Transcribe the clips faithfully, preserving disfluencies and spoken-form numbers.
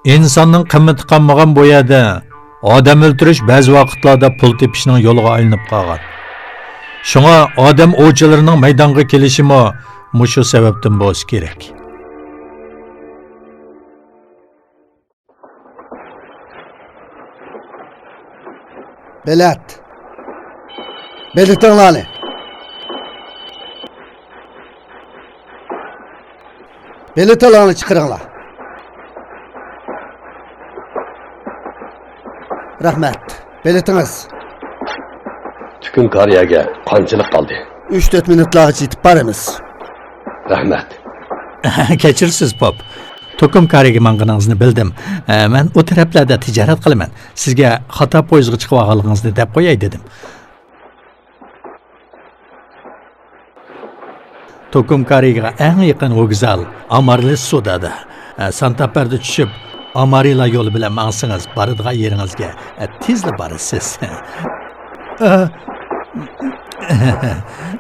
ئىنساننىڭ قىممىتى قالمىغان بۇ يەردە ئادەم ئۆلتۈرۈش بەزى ۋاقىتلاردا پۇل تېپىشنىڭ يولىغا ئايلىنىپ قالغان. شۇڭا ئادەم ئوۋچىلىرىنىڭ مەيدانغا كېلىشىمۇ مۇشۇ سەۋەبتىن بولسا كېرەك. بېلەت. بېلىتىڭلارنى. بېلىتىڭلارنى چىقىرىڭلار. رەھمەت. بېلىتىڭىز. تۈكۈم كارىيەگە قانچىلىك قالدى؟ ئۈچ تۆت مىنۇتلارغىچە يېتىپ بارىمىز. رەھمەت. كەچۈرسىز، پوپ. توكۇم كارىگە ماڭغىنىڭىزنى بىلدىم. ئە، مەن ئۇ تەرەپلەردە تىجارەت قىلىمەن. سىزگە خاتا پويىزغا چىقىۋالغانلىقىڭىزنى دەپ قوياي دېدىم. توكۇم كارىگىغا ئەڭ يېقىن ۋوگزال ئامارلىسۇدادا. ئە، سانتاپەردە چۈشۈپ، ئامارىلا يولى بىلەن ماڭسىڭىز، بارىدىغان يېرىڭىزگە، ئە، تېزلا بارىسىز. ئە،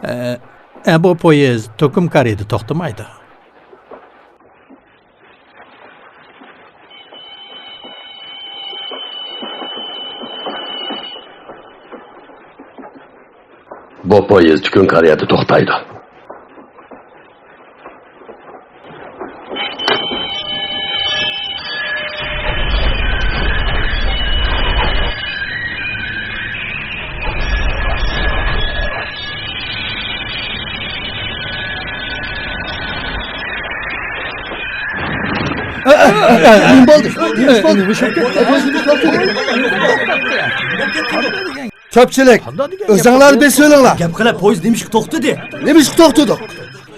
ئە، ئە، بۇ پويىز توكۇم كارىدا توختىمايدۇ. بۇ پويىز تۈكۈن كارىيەدە توختايدۇ. نېمە بولدى؟ نېمە بولدى؟ كۆپچىلىك، ئۆزۈڭلار بېسىۋېلىڭلار. گەپ قىلە، پويىز نېمىشقا توختىدى؟ نېمىشقا توختىدۇق؟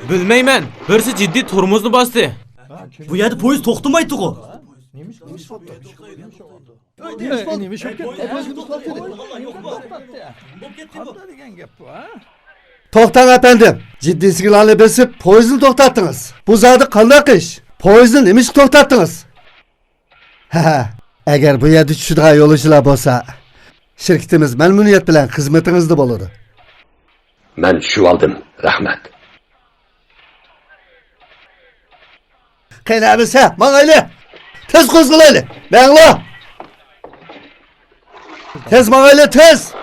بىلمەيمەن، بىرسى جىددىي تورمۇزنى باستى. بۇ يەردە پويىز توختىمايتتىغۇ. توختاڭ ئەپەندىم، جىددىي سىگنالنى بېسىپ پويىزنى توختاتتىڭىز. بۇ زادى قانداق ئىش؟ پويىزنى نېمىشقا توختاتتىڭىز؟ ھەھە، ئەگەر بۇ يەردە چۈشىدىغان يولۇچىلار بولسا، شىركىتىمىز مەمنۇنىيەت بىلەن خىزمىتىڭىزدە بولىدۇ. مەن چۈشۈۋالدىم، رەھمەت. قېنى ئەمىسە، ماڭايلى! تېز قوزغىلايلى! ماڭلا! تېز ماڭايلى، تېز!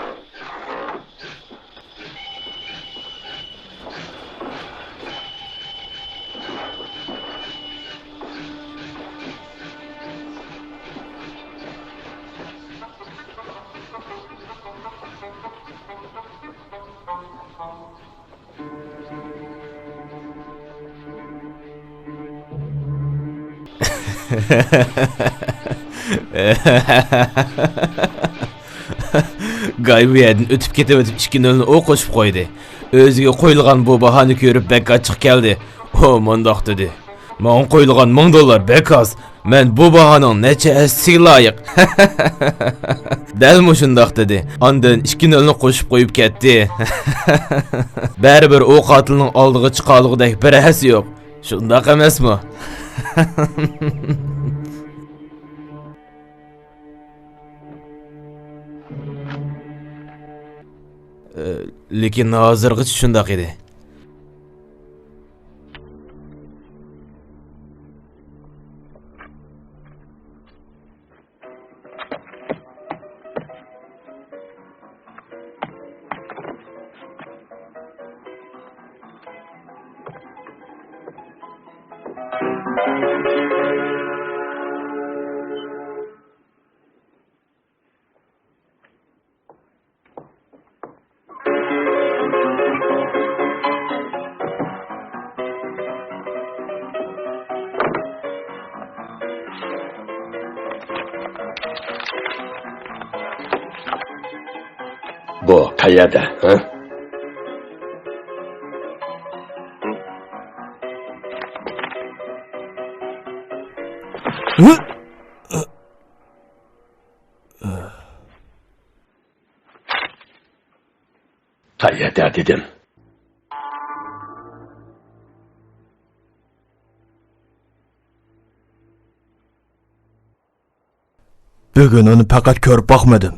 گاي بۇ يەردىن ئۆتۈپ كېتىۋېتىپ ئىككى نۆلنى ئۇ قوشۇپ قويدى. ئۆزىگە قويۇلغان بۇ باھانى كۆرۈپ بەك ئاچچىقى كەلدى. ئۇ مۇنداق دېدى: ماڭا قويۇلغان مىڭ دوللار بەك ئاز. مەن بۇ باھانىڭ نەچچە ھەسسىسىگە لايىق. دەل مۇشۇنداق دېدى. ئاندىن ئىككى نۆلنى قوشۇپ قويۇپ كەتتى. بەرىبىر ئۇ قاتىلنىڭ ئالدىغا چىقالىغۇدەك بىر ھەسسە يوق. شۇنداق ئەمەسمۇ؟ لېكىن ھازىرغىچە شۇنداق ئىدى. ئۇ قەيەردە، ھە؟ قەيەردە دېدىم. بۈگۈن ئۇنى پەقەت كۆرۈپ باقمىدىم.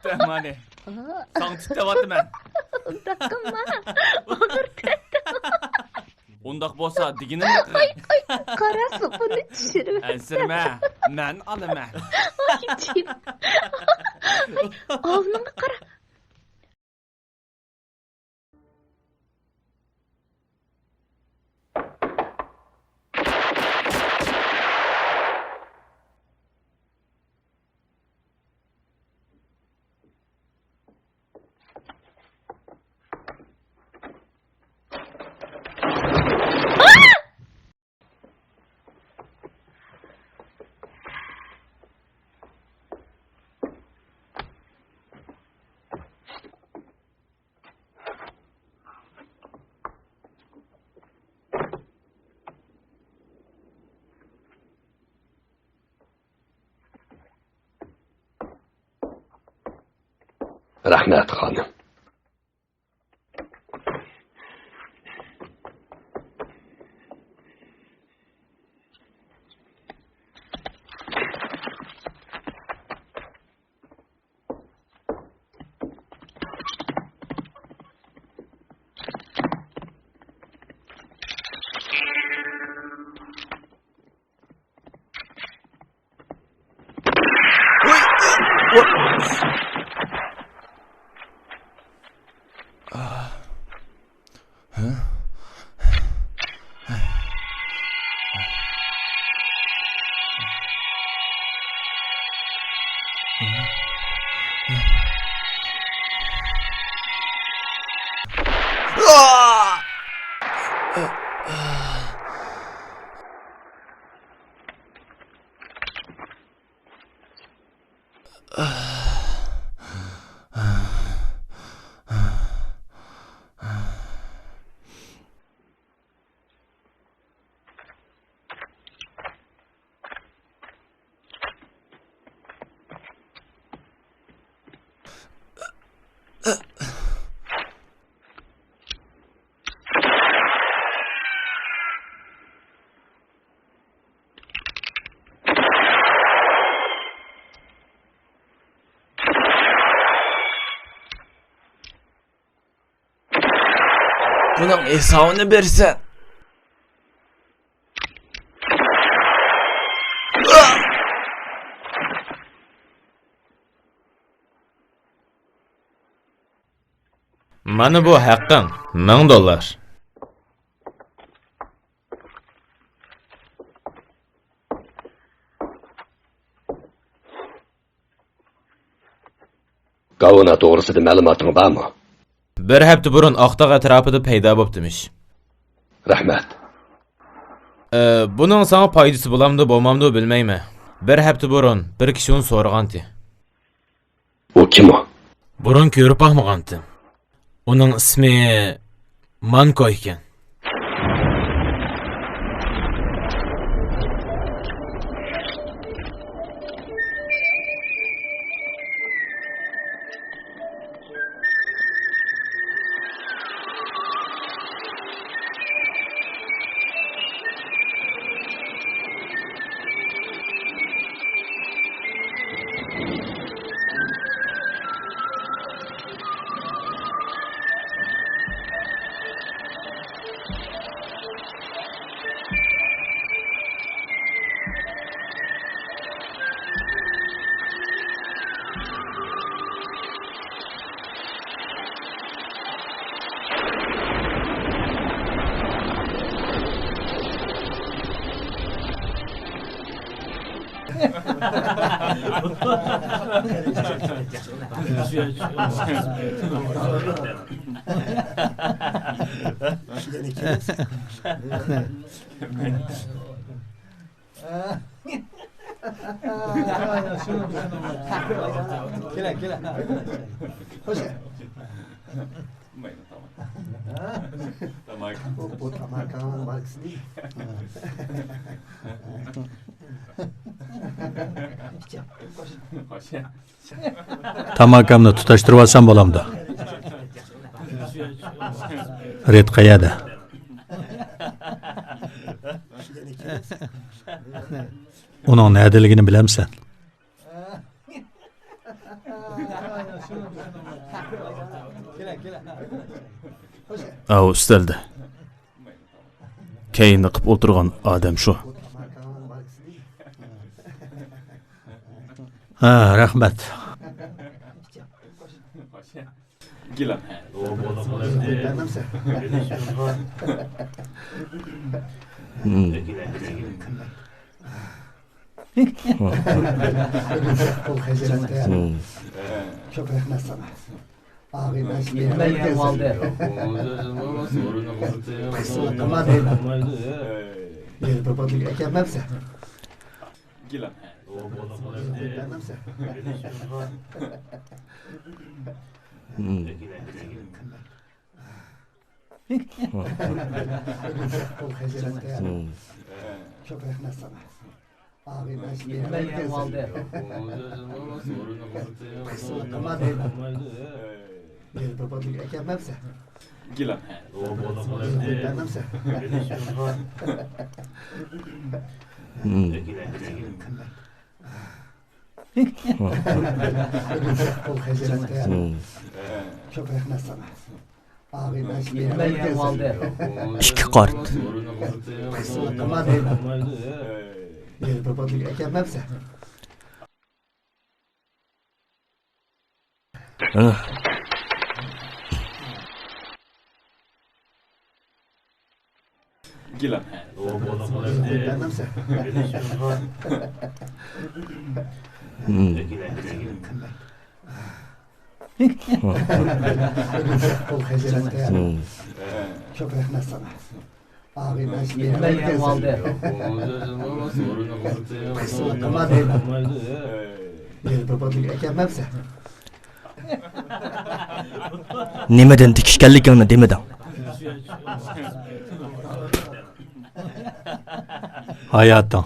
تۇتۇۋەمانى. ساڭا تۇتۇۋاتىمەن. ئۇنداق قىلما. ئۇنداق بولسا دېگىنىمنى قىل. قاراسۇ، بۇنى چۈشۈرۈۋەت. ئەنسىرىمە، مەن ئالىمەن. ئاي، جىم. ئاي، ئالنىڭغا قارا. رەھمەت، خانىم. بۇنىڭ ھېسابىنى بېرىسەن. مانا بۇ ھەققىڭ، مىڭ دوللار. گاۋنا توغرىسىدا مەلۇماتىڭ بارمۇ؟ بىر ھەپتە بۇرۇن ئاقتاغ ئەتراپىدا پەيدا بوپتىمىش. رەھمەت. ئە، بۇنىڭ ساڭا پايدىسى بولامدۇ، بولمامدۇ بىلمەيمەن. بىر ھەپتە بۇرۇن بىر كىشى ئۇنى سورىغانتى. ئۇ كىم ئۇ؟ بۇرۇن كۆرۈپ باقمىغانتىم. ئۇنىڭ ئىسمى مانكو ئىكەن. كېلە، كېلە. خوش. تاماكا. بۇ، بۇ تاماكانىڭ ماركىسى. خوش. تاماكامنى تۇتاشتۇرۇۋالسام بولامدۇ؟ رېد قەيەردە؟ ئۇنىڭ نەدىلىكىنى بىلەمسەن؟ ئاۋۇ ئۈستەلدە. كەينىنى قىپ ئولتۇرغان ئادەم شۇ. ھە، رەھمەت. گىلەم. كۆپ رەھمەت ساڭا. ئاغىنە، مەن يەنە ئالدى. قايسى ۋاقىتما دەيمەن. يەنە بىر بوتۇلكا ئەكەلمەمسەن؟ گىلەم. كۆپ رەھمەت ساڭا. ئاغىنە، مەن يەنە ئالدى. قايسى ۋاقىتما دەيمەن. يەنە بىر بوتۇلكا ئەكەلمەمسەن؟ گىلەم. كۆپ رەھمەت ساڭا. ئاغىنە، مەن يەنە ئالدى. ئىككى قارت. قايسى ۋاقىتما دەيمەن. يەنە بىر بوتۇلكا ئەكەلمەمسەن؟ گىلەم. كۆپ رەھمەت ساڭا. ئاغىنە، مەن يەنە ئالدى. قايسى ۋاقىتما دەيمەن. يەنە بىر بوتۇلكا ئەكەلمەمسەن؟ نېمىدىن تىك ئىكەنلىكىڭنى دېمىدىڭ. ھاياتىڭ.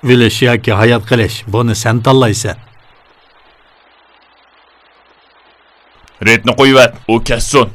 ئۆلۈش ياكى ھايات قېلىش، بۇنى سەن تاللايسەن. رېدنى قويۇۋەت، ئۇ كەتسۇن.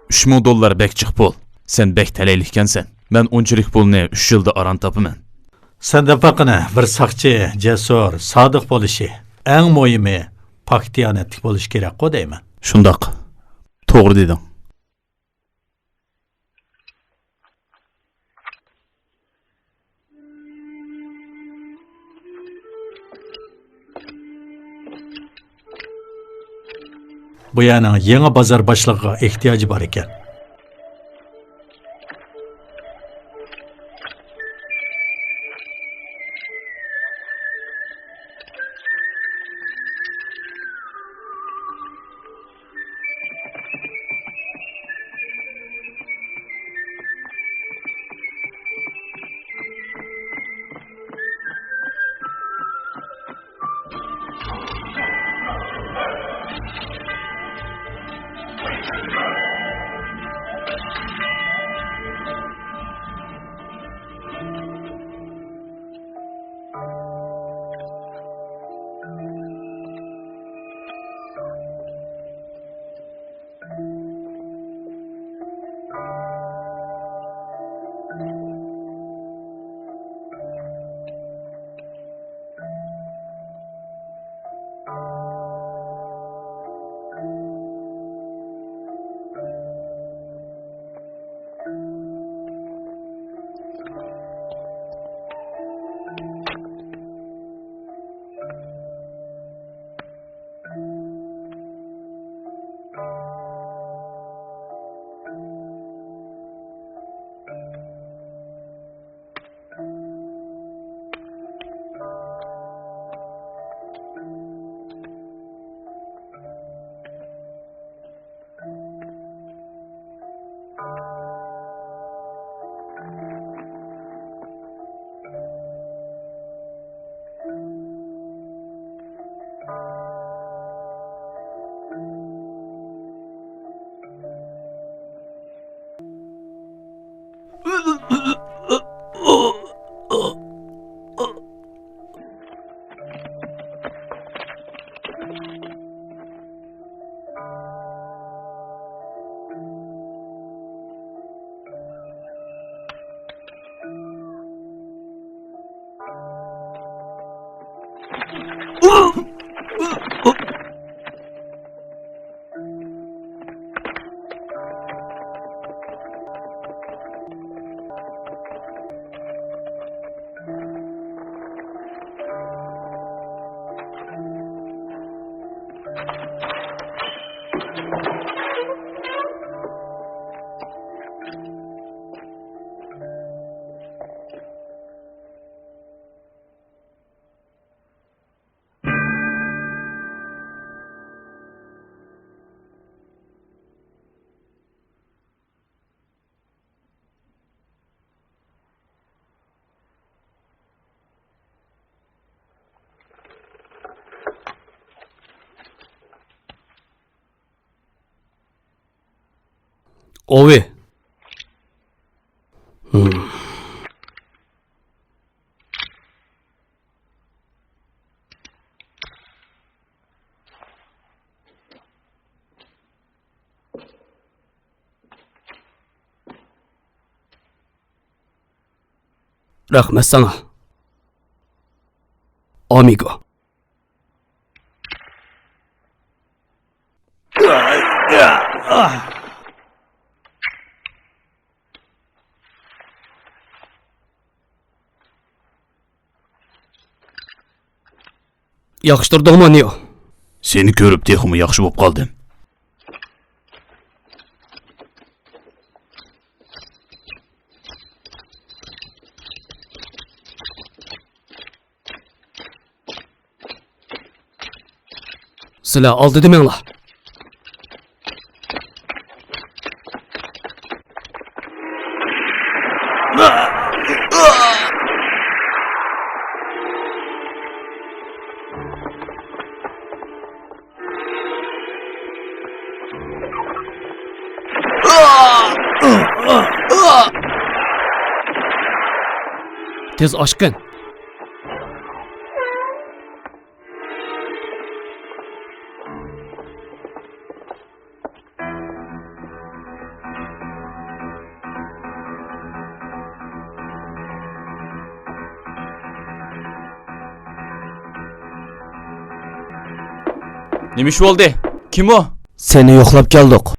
ئۈچ مىڭ دوللار بەك جىق پۇل. سەن بەك تەلەيلىك ئىكەنسەن. مەن ئۇنچىلىك پۇلنى ئۈچ يىلدا ئاران تاپىمەن. سەندە پەقەت بىر ساقچى، جەسۇر، سادىق بولۇشى، ئەڭ مۇھىمى پاك دىيانەتلىك بولۇشى كېرەكقۇ دەيمەن. شۇنداق. توغرا دېدىڭ. بۇ يەرنىڭ يېڭى بازار باشلىقىغا ئېھتىياجى بار ئىكەن. ئوۋى. ھىم. رەھمەت ساڭا، ئامىگو. ياخشى تۇردۇڭمۇ، نېئو؟ سېنى كۆرۈپ تېخىمۇ ياخشى بولۇپ قالدىم. سىلەر ئالدىدا مېڭىڭلار. تېز ئاشقىن. نېمە ئىش بولدى؟ كىم ئۇ؟ سېنى يوقلاپ كەلدۇق.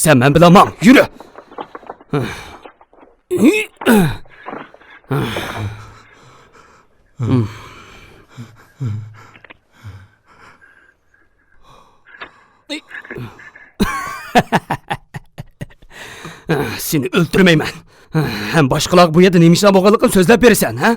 سەن مەن بىلەن ماڭ، يۈرە! سېنى ئۆلتۈرمەيمەن. ھەم باشقىلارغا بۇ يەردە نېمە ئىشلار بولغانلىقىنى سۆزلەپ بېرىسەن، ھە؟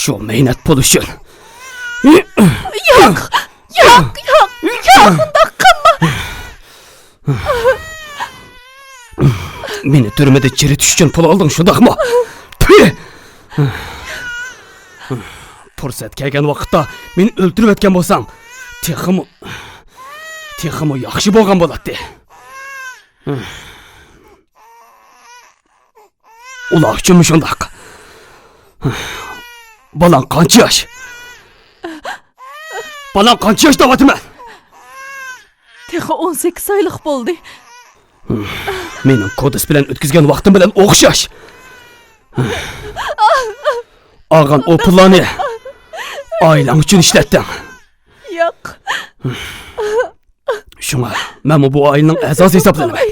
شۇ مەينەت پۇل ئۈچۈن. ياق، ياق، ياق، ياق، ئۇنداق قىلما. مېنى تۈرمىدە چىرىتىش ئۈچۈن پۇل ئالدىڭ، شۇنداقمۇ؟ پۈ! پۇرسەت كەلگەن ۋاقىتتا مېنى ئۆلتۈرۈۋەتكەن بولساڭ، تېخىمۇ، تېخىمۇ ياخشى بولغان بولاتتى. ئۇلار ئۈچۈنمۇ شۇنداق. بالاڭ قانچە ياش؟ بالاڭ قانچە ياش دەۋاتىمەن؟ تېخى ئون سەككىز ئايلىق بولدى. مېنىڭ كودېس بىلەن ئۆتكۈزگەن ۋاقتىم بىلەن ئوخشاش. ئالغان ئۇ پۇللارنى ئائىلەڭ ئۈچۈن ئىشلەتتىڭ. ياق. شۇڭا مەنمۇ بۇ ئائىلىنىڭ ئەزاسى ھېسابلىنىمەن.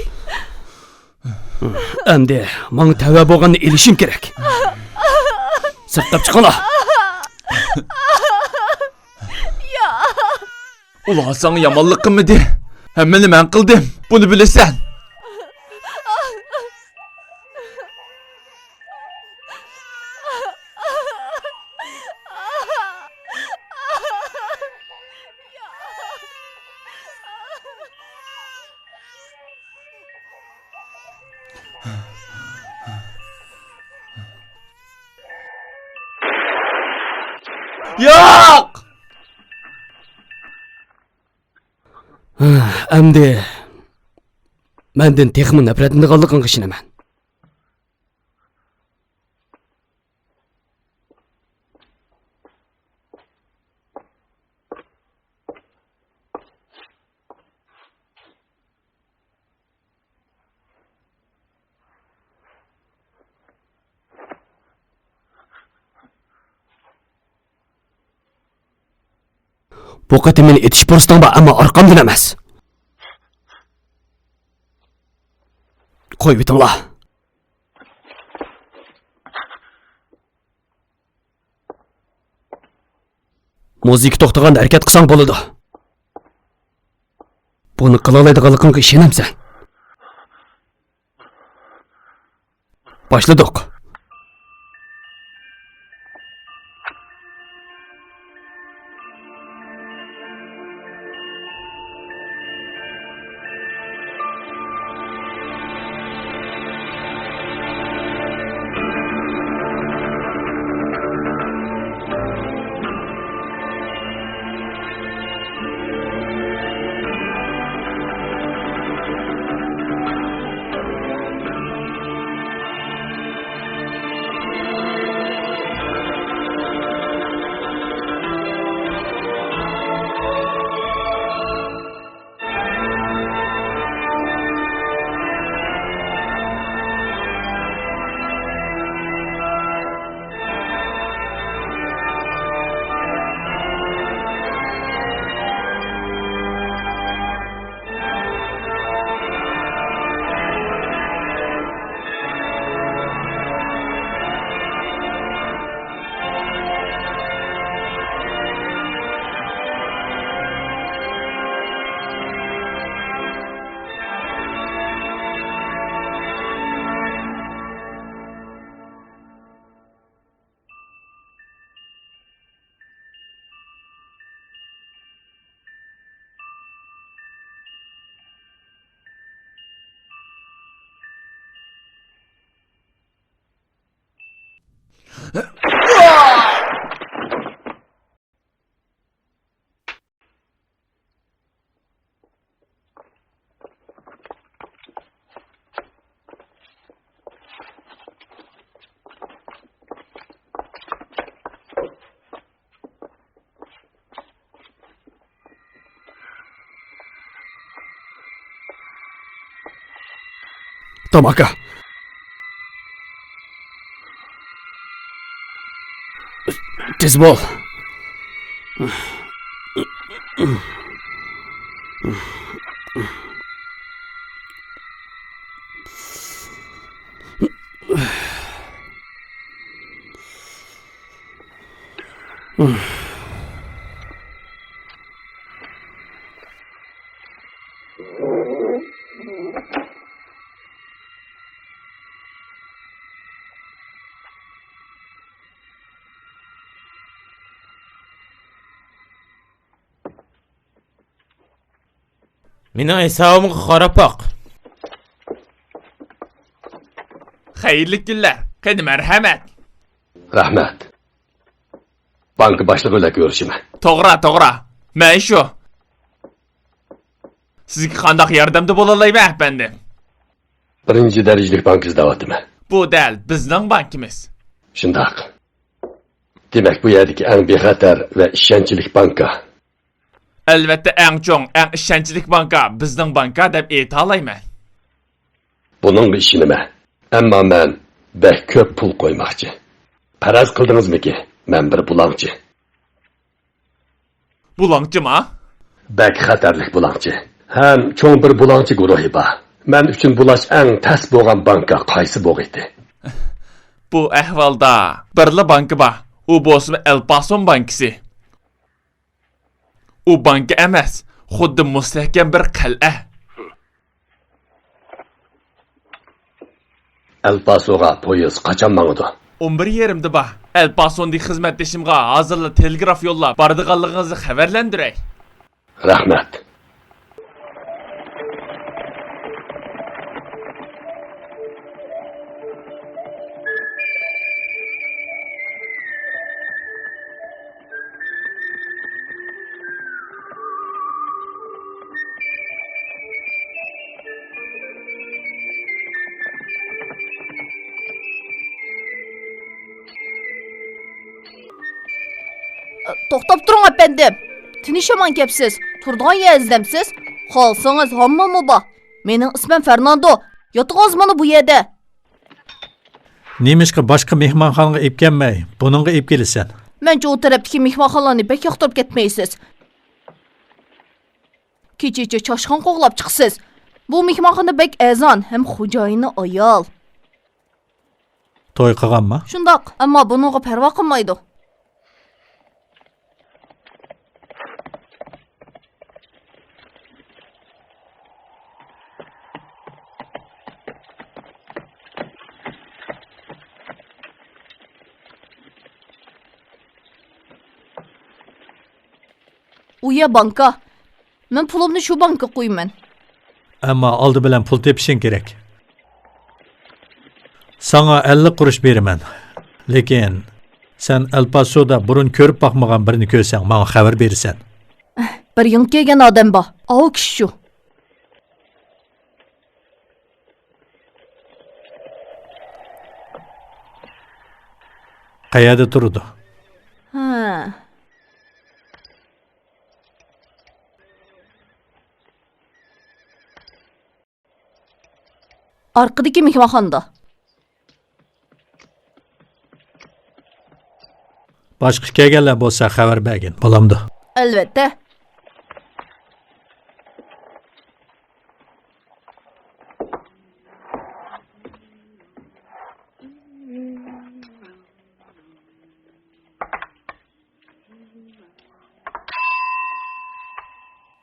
ئەمدى ماڭا تەۋە بولغاننى ئېلىشىم كېرەك. سىرتلاپ چىقىڭلار. ئۇلار ساڭا يامانلىق قىلمىدى. ھەممىنى مەن قىلدىم. بۇنى بىلىسەن. ياق! ئەمدى مەندىن تېخىمۇ نەپرەتلىنىدىغانلىقىڭغا ئىشىنىمەن. بۇ قېتىم مېنى ئېتىش پۇرسىتىڭ بار، ئەمما ئارقامدىن ئەمەس. قويۇۋېتىڭلار. مۇزىكا توختىغاندا ھەرىكەت قىلساڭ بولىدۇ. بۇنى قىلالايدىغانلىقىڭغا ئىشىنەمسەن؟ باشلىدۇق. تاماكا. تېز بول. مېنىڭ ھېسابىمغا قاراپ باق. خەيرلىك كۈنلەر. قېنى، مەرھەمەت. رەھمەت. بانكا باشلىقى بىلەن كۆرۈشىمەن. توغرا، توغرا. مەن شۇ. سىزگە قانداق ياردەمدە بولالايمەن، ئەپەندىم؟ بىرىنچى دەرىجىلىك بانكا ئىزدەۋاتىمەن. بۇ دەل بىزنىڭ بانكىمىز. شۇنداق. دېمەك، بۇ يەردىكى ئەڭ بىخەتەر ۋە ئىشەنچلىك بانكا. ئەلۋەتتە، ئەڭ چوڭ، ئەڭ ئىشەنچلىك بانكا بىزنىڭ بانكا دەپ ئېيتالايمەن. بۇنىڭغا ئىشىنىمەن. ئەمما مەن بەك كۆپ پۇل قويماقچى. پەرەز قىلدىڭىزمىكى، مەن بىر بۇلاڭچى. بۇلاڭچىما؟ بەك خەتەرلىك بۇلاڭچى. ھەم چوڭ بىر بۇلاڭچى گۇرۇھى بار. مەن ئۈچۈن بۇلاش ئەڭ تەس بولغان بانكا قايسى بوغىيتى؟ بۇ ئەھۋالدا بىرلا بانكا بار. ئۇ بولسىمۇ ئەل پاسون بانكىسى. ئۇ بانكا ئەمەس، خۇددى مۇستەھكەم بىر قەلئە. ئەل پاسوغا پويىز قاچان ماڭىدۇ؟ ئون بىر يېرىمدە بار. ئەل پاسوندىكى خىزمەتدىشىمغا ھازىرلا تېلېگراف يوللاپ، بارىدىغانلىقىڭىزنى خەۋەرلەندۈرەي. رەھمەت. توختاپ تۇرۇڭ، ئەپەندىم. تىنچ-ئامان كەپسىز. تۇرىدىغان يەر ئىزدەمسىز؟ خالىسىڭىز ھامماممۇ بار. مېنىڭ ئىسمىم فېرناندو. ياتىقىڭىز مانا بۇ يەردە. نېمىشقا باشقا مېھمانخانىغا ئېلىپ كەلمەي، بۇنىڭغا ئېلىپ كېلىسەن؟ مەنچە ئۇ تەرەپتىكى مېھمانخانىلارنى بەك ياقتۇرۇپ كەتمەيسىز. كېچىچە چاشقان قوغلاپ چىقىسىز. بۇ مېھمانخانا بەك ئەرزان ھەم خوجايىنى ئايال. توي قىلغانما؟ شۇنداق، ئەمما بۇنىڭغا پەرۋا قىلمايدۇ. ئۇ يەر بانكا. مەن پۇلۇمنى شۇ بانكىغا قويىمەن. ئەمما ئالدى بىلەن پۇل تېپىشىڭ كېرەك. ساڭا ئەللىك قۇرۇش بېرىمەن. لېكىن سەن ئەل پاسودا بۇرۇن كۆرۈپ باقمىغان بىرنى كۆرسەڭ، ماڭا خەۋەر بېرىسەن. بىر يېڭى كەلگەن ئادەم بار. ئاۋۇ كىشى شۇ. قەيەردە تۇرىدۇ؟ ھە. ئارقىدىكى مېھمانخانىدا. باشقا كەلگەنلەر بولسا خەۋەر بەرگىن، بولامدۇ؟ ئەلۋەتتە.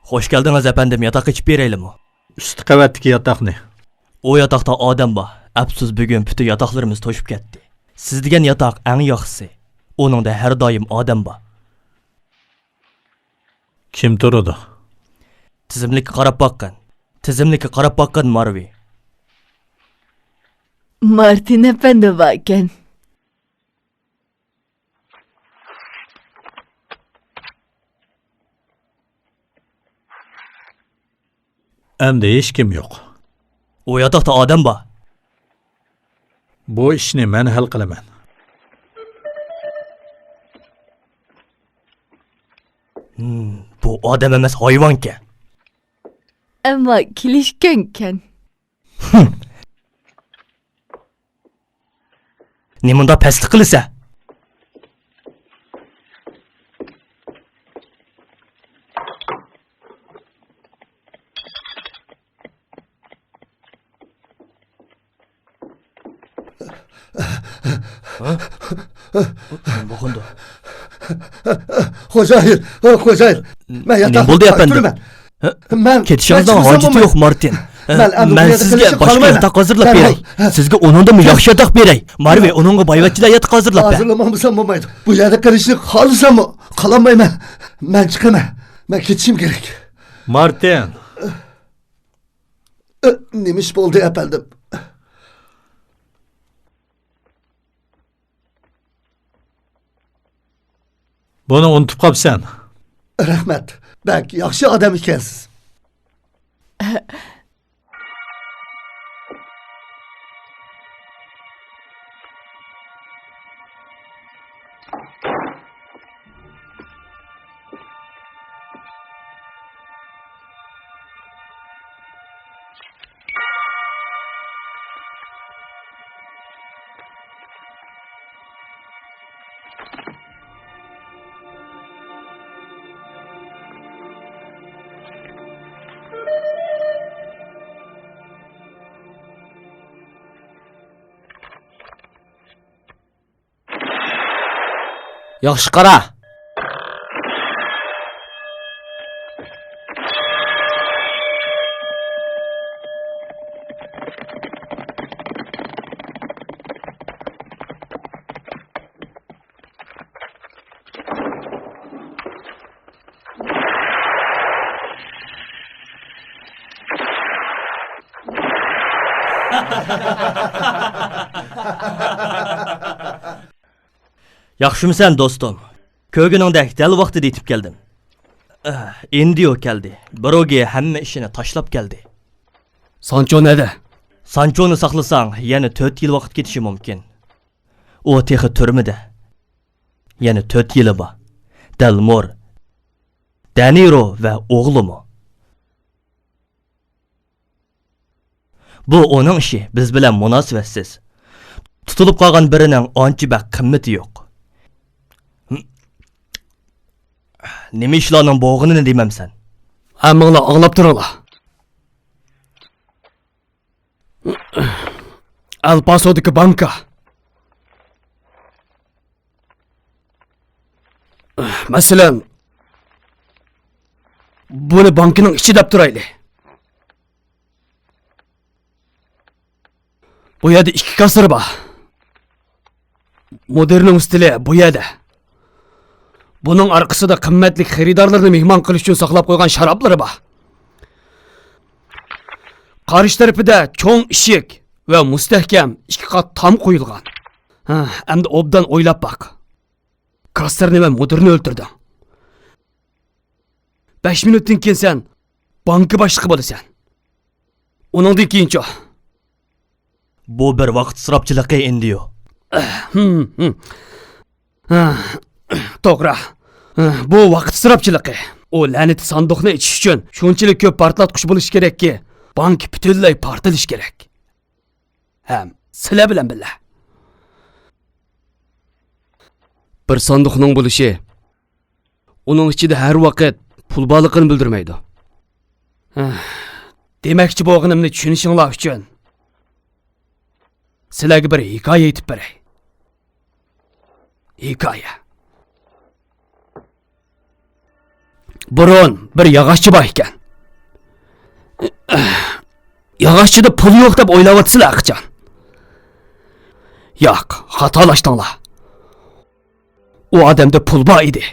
خوش كەلدىڭىز، ئەپەندىم، ياتاق ئېچىپ بېرەيلىمۇ؟ ئۈستى قەۋەتتىكى ياتاقنى. ئۇ ياتاقتا ئادەم بار. ئەپسۇس، بۈگۈن پۈتۈن ياتاقلىرىمىز توشۇپ كەتتى. سىز دېگەن ياتاق ئەڭ ياخشىسى. ئۇنىڭدا ھەر دائىم ئادەم بار. كىم تۇرىدۇ؟ تىزىملىككە قاراپ باققىن. تىزىملىككە قاراپ باققىن، مارۋى. مارتىن ئەپەندى باركەن. ئەمدى ھېچكىم يوق. ئۇ ياتاقتا ئادەم بار. بۇ ئىشنى مەن ھەل قىلىمەن. ھىم، بۇ ئادەم ئەمەس، ھايۋانكەن. ئەمما كېلىشكەنكەن. نېمانداق پەسلىك قىلىسەن؟ نېمە بولغاندۇ؟ خوجايىن، خوجايىن. مەن ياتاقنى نېمە بولدى، ئەپەندىم؟ تۇرىمەن. مەن كېتىشىڭىزنىڭ ھاجىتى يوق، مارتىن. مەن سىزگە باشقا ياتاق ھازىرلاپ بېرەي. سىزگە ئۇنىڭدىنمۇ ياخشى ياتاق بېرەي. مارۋى، ئۇنىڭغا بايۋەچچىلەر ياتىقى ھازىرلاپ بەر. ھازىرلىمىسام بولمايدۇ. بۇ يەردە قېلىشنى خالىساممۇ، خالامايمەن. مەن چىقىمەن. مەن كېتىشىم كېرەك. مارتىن. نېمە ئىش بولدى، ئەپەندىم؟ بۇنى ئۇنتۇپ قاپسەن. رەھمەت. بەك ياخشى ئادەم ئىكەنسىز. ياخشى قارا! ياخشىمۇسەن، دوستۇم؟ كۆرگىنىڭدەك دەل ۋاقتىدا يېتىپ كەلدىم. ئىندىيو كەلدى. بىروگى ھەممە ئىشىنى تاشلاپ كەلدى. سانچو نەدە؟ سانچونى ساقلىساڭ، يەنە تۆت يىل ۋاقىت كېتىشى مۇمكىن. ئۇ تېخى تۈرمىدە. يەنە تۆت يىلى بار. دەلمور، دەنىرو ۋە ئوغلىمۇ. بۇ ئۇنىڭ ئىشى، بىز بىلەن مۇناسىۋەتسىز. تۇتۇلۇپ قالغان بىرىنىڭ ئانچە بەك قىممىتى يوق. نېمە ئىشلارنىڭ بولغىنىنى دېمەمسەن؟ ھەممىڭلار ئاڭلاپ تۇرۇڭلار. ئەل پاسودىكى بانكا. مەسىلەن، بۇنى بانكىنىڭ ئىچى دەپ تۇرايلى. بۇ يەردە ئىككى كاسسىر بار. مۇدىرنىڭ ئۈستىلى بۇ يەردە. بۇنىڭ ئارقىسىدا قىممەتلىك خېرىدارلىرىنى مېھمان قىلىش ئۈچۈن ساقلاپ قويغان شارابلىرى بار. قارشى تەرىپىدە چوڭ ئىشىك ۋە مۇستەھكەم ئىككى قات تام قويۇلغان. ھە، ئەمدى ئوبدان ئويلاپ باق. كاسسىرنى ۋە مۇدىرنى ئۆلتۈردۈڭ. بەش مىنۇتتىن كېيىن سەن بانكا باشلىقى بولىسەن. ئۇنىڭدىن كېيىنچۇ؟ بۇ بىر ۋاقىت ئىسراپچىلىقى، ئىندىيو. ھىم، ھىم. ھە، توغرا. ھە، بۇ ۋاقىت ئىسراپچىلىقى. ئۇ لەنىتى ساندۇقنى ئېچىش ئۈچۈن شۇنچىلىك كۆپ پارتلاتقۇچ بولۇشى كېرەككى، بانكا پۈتۈنلەي پارتلىشى كېرەك. ھەم سىلەر بىلەن بىللە. بىر ساندۇقنىڭ بولۇشى ئۇنىڭ ئىچىدە ھەر ۋاقىت پۇل بارلىقىنى بىلدۈرمەيدۇ. ھە، دېمەكچى بولغىنىمنى چۈشىنىشىڭلار ئۈچۈن سىلەرگە بىر ھېكايە ئېيتىپ بېرەي. ھېكايە. بۇرۇن بىر ياغاچچى بار ئىكەن. ياغاچچىدا پۇل يوق دەپ ئويلاۋاتىسىلەر قاچان؟ ياق، خاتالاشتىڭلار. ئۇ ئادەمدە پۇل بار ئىدى.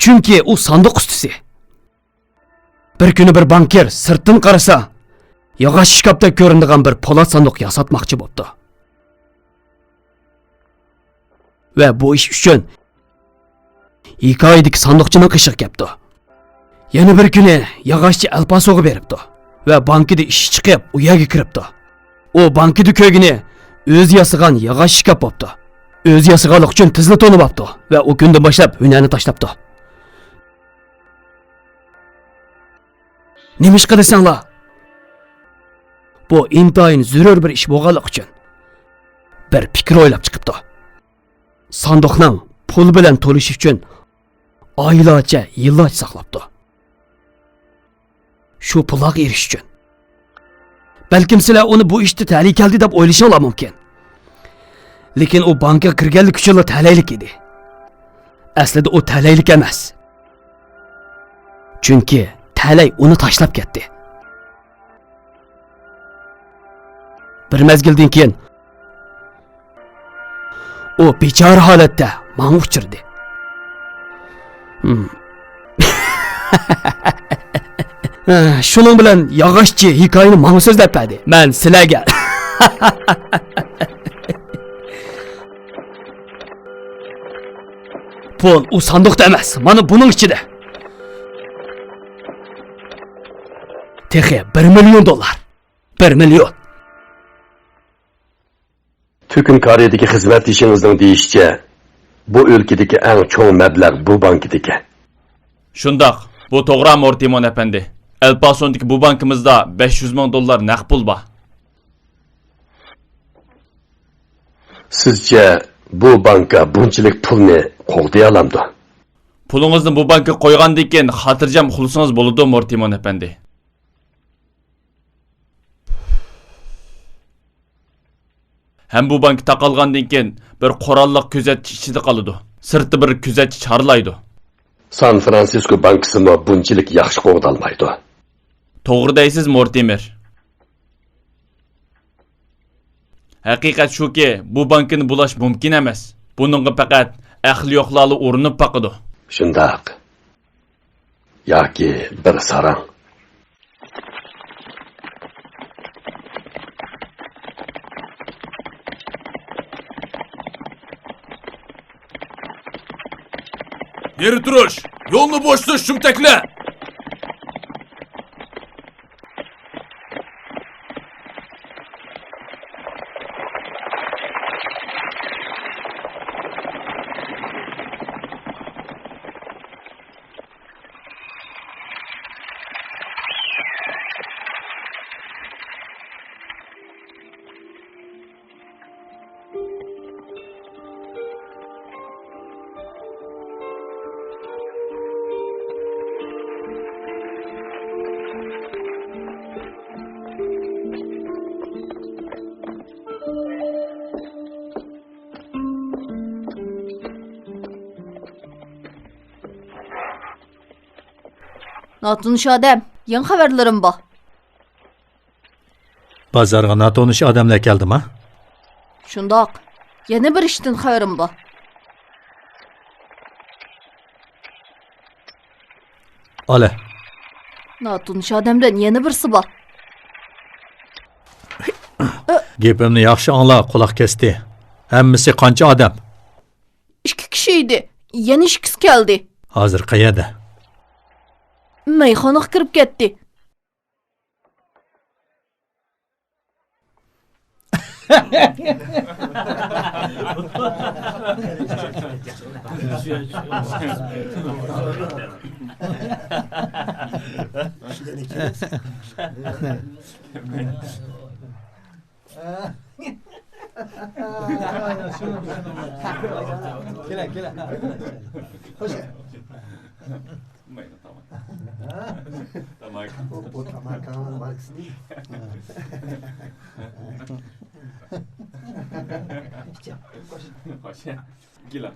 چۈنكى ئۇ ساندۇق ئۇستىسى. بىر كۈنى بىر بانكىر سىرتتىن قارىسا، ياغاچ شىكاپتەك كۆرۈنىدىغان بىر پولات ساندۇق ياساتماقچى بوپتۇ. ۋە بۇ ئىش ئۈچۈن ھېكايىدىكى ساندۇقچىنىڭ قېشىغا كەپتۇ. يەنە بىر كۈنى ياغاچچى ئەلپاسوغا بېرىپتۇ ۋە بانكىدا ئىشى چىقىپ، ئۇ يەرگە كىرىپتۇ. ئۇ بانكىدا كۆرگىنى ئۆزى ياسىغان ياغاچ شىكاپ بوپتۇ. ئۆزى ياسىغانلىقى ئۈچۈن تېزلا تونۇۋاپتۇ ۋە ئۇ كۈندىن باشلاپ ھۈنەرنى تاشلاپتۇ. نېمىشقا دېسەڭلار، بۇ ئىنتايىن زۆرۈر بىر ئىش بولغانلىقى ئۈچۈن بىر پىكىر ئويلاپ چىقىپتۇ. ساندۇقنىڭ پۇل بىلەن تولۇشى ئۈچۈن ئايلارچە، يىللارچە ساقلاپتۇ. شۇ پۇللارغا ئېرىشىش ئۈچۈن. بەلكىم سىلەر ئۇنى بۇ ئىشتا تەلەي كەلدى دەپ ئويلىشىڭلار مۇمكىن. لېكىن ئۇ بانكىغا كىرگەنلىكى ئۈچۈنلا تەلەيلىك ئىدى. ئەسلىدە ئۇ تەلەيلىك ئەمەس. چۈنكى تەلەي ئۇنى تاشلاپ كەتتى. بىر مەزگىلدىن كېيىن ئۇ بىچارە ھالەتتە ماڭا ئۇچرىدى. ھىم. شۇنىڭ بىلەن ياغاچچى ھېكايىنى ماڭا سۆزلەپ بەردى. مەن سىلەرگە. پۇل ئۇ ساندۇقتا ئەمەس، مانا بۇنىڭ ئىچىدە. تېخى بىر مىليون دوللار. بىر مىليون. تۈكۈن كارىدىكى خىزمەتدىشىڭىزنىڭ دېيىشىچە، بۇ ئۆلكىدىكى ئەڭ چوڭ مەبلەغ بۇ بانكىدىكى. شۇنداق، بۇ توغرا، مورتىمون ئەپەندى. ئەلپاسوندىكى بۇ بانكىمىزدا بەش يۈز مىڭ دوللار نەق پۇل بار. سىزچە، بۇ بانكا بۇنچىلىك پۇلنى قوغدىيالامدۇ؟ پۇلىڭىزنى بۇ بانكىغا قويغاندىن كېيىن، خاتىرجەم ئۇخلىسىڭىز بولىدۇ، مورتىمون ئەپەندى. ھەم بۇ بانكا تاقالغاندىن كېيىن، بىر قوراللىق كۆزەتچى ئىچىدە قالىدۇ. سىرتتا بىر كۆزەتچى چارلايدۇ. سان فرانسىسكو بانكىسىمۇ بۇنچىلىك ياخشى قوغدالمايدۇ. توغرا دەيسىز، مورتىمېر. ھەقىقەت شۇكى، بۇ بانكىنى بۇلاش مۇمكىن ئەمەس. بۇنىڭغا پەقەت ئەقلى يوقلارلا ئۇرۇنۇپ باقىدۇ. شۇنداق. ياكى بىر ساراڭ. نېرى تۇرۇش! يولنى بوشىتىش، شۇمتەكلەر! ناتونۇش ئادەم، يېڭى خەۋەرلىرىم بار. بازارغا ناتونۇش ئادەملەر كەلدىما؟ شۇنداق. يەنە بىر ئىشتىن خەۋىرىم بار. ئالە. ناتونۇش ئادەمدىن يەنە بىرسى بار. گېپىمنى ياخشى ئاڭلا، قۇلاق كەستى. ھەممىسى قانچە ئادەم؟ ئىككى كىشى ئىدى. يەنە ئىككىسى كەلدى. ھازىر قەيەردە؟ مەيخانىغا كىرىپ كەتتى. كېلە، كېلە. خوش. تاماكا. تاماكا. بۇ، بۇ تاماكانىڭ ماركىسى. خوش. كېلە.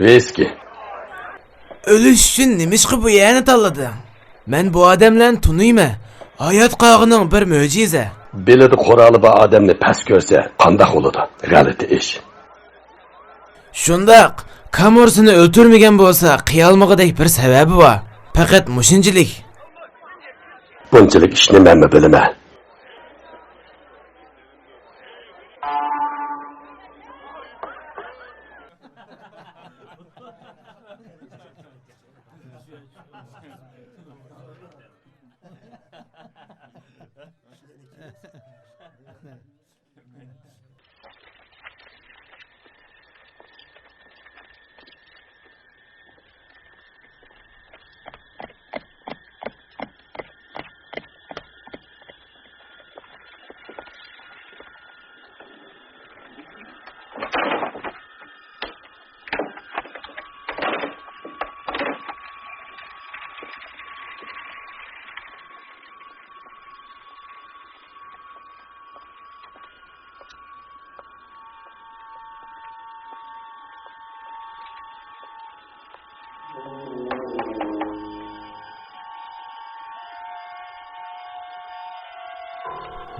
ۋىسكى. ئۆلۈش ئۈچۈن نېمىشقا بۇ يەرنى تاللىدىڭ؟ مەن بۇ ئادەملەرنى تونۇيمەن. ھايات قالغىنىڭ بىر مۆجىزە. بېلىدە قورالى بار ئادەمنى پەس كۆرسە، قانداق بولىدۇ؟ غەلىتە ئىش. شۇنداق، كامۇر سېنى ئۆلتۈرمىگەن بولسا، قىيالمىغۇدەك بىر سەۋەبى بار. پەقەت مۇشۇنچىلىك. بۇنچىلىك ئىشنى مەنمۇ بىلىمەن.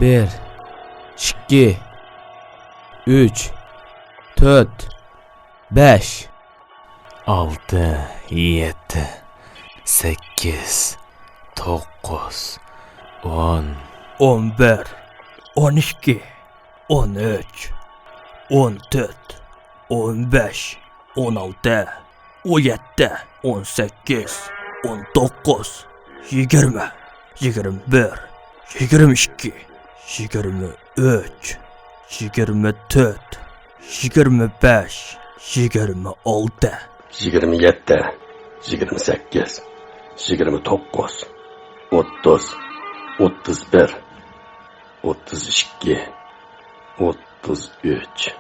بىر، ئىككى، ئۈچ، تۆت، بەش، ئالتە، يەتتە، سەككىز، توققۇز، ئون. ئون بىر، ئون ئىككى، ئون ئۈچ، ئون تۆت، ئون بەش، ئون ئالتە، ئون يەتتە، ئون سەككىز، ئون توققۇز، يىگىرمە، يىگىرمە بىر، يىگىرمە ئىككى، يىگىرمە ئۈچ، يىگىرمە تۆت، يىگىرمە بەش، يىگىرمە ئالتە، يىگىرمە يەتتە، يىگىرمە سەككىز، يىگىرمە توققۇز، ئوتتۇز، ئوتتۇز بىر، ئوتتۇز ئىككى، ئوتتۇز ئۈچ.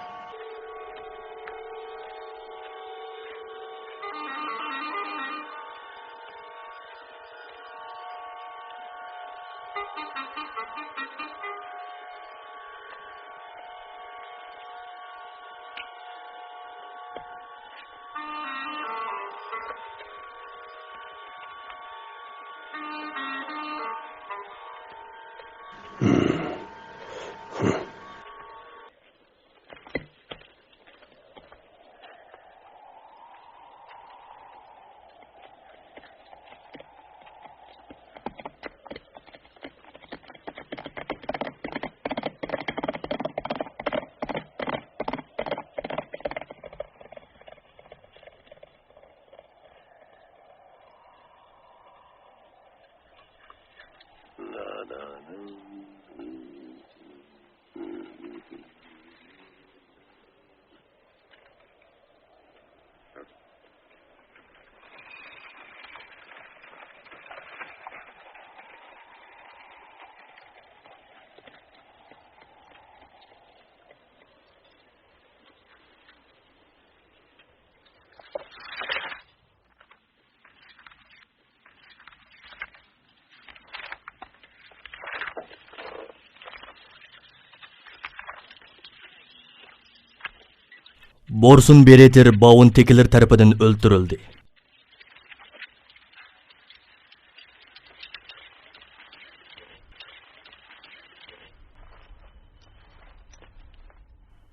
بورسون بېرېتېر باۋون تېكىلىرى تەرىپىدىن ئۆلتۈرۈلدى.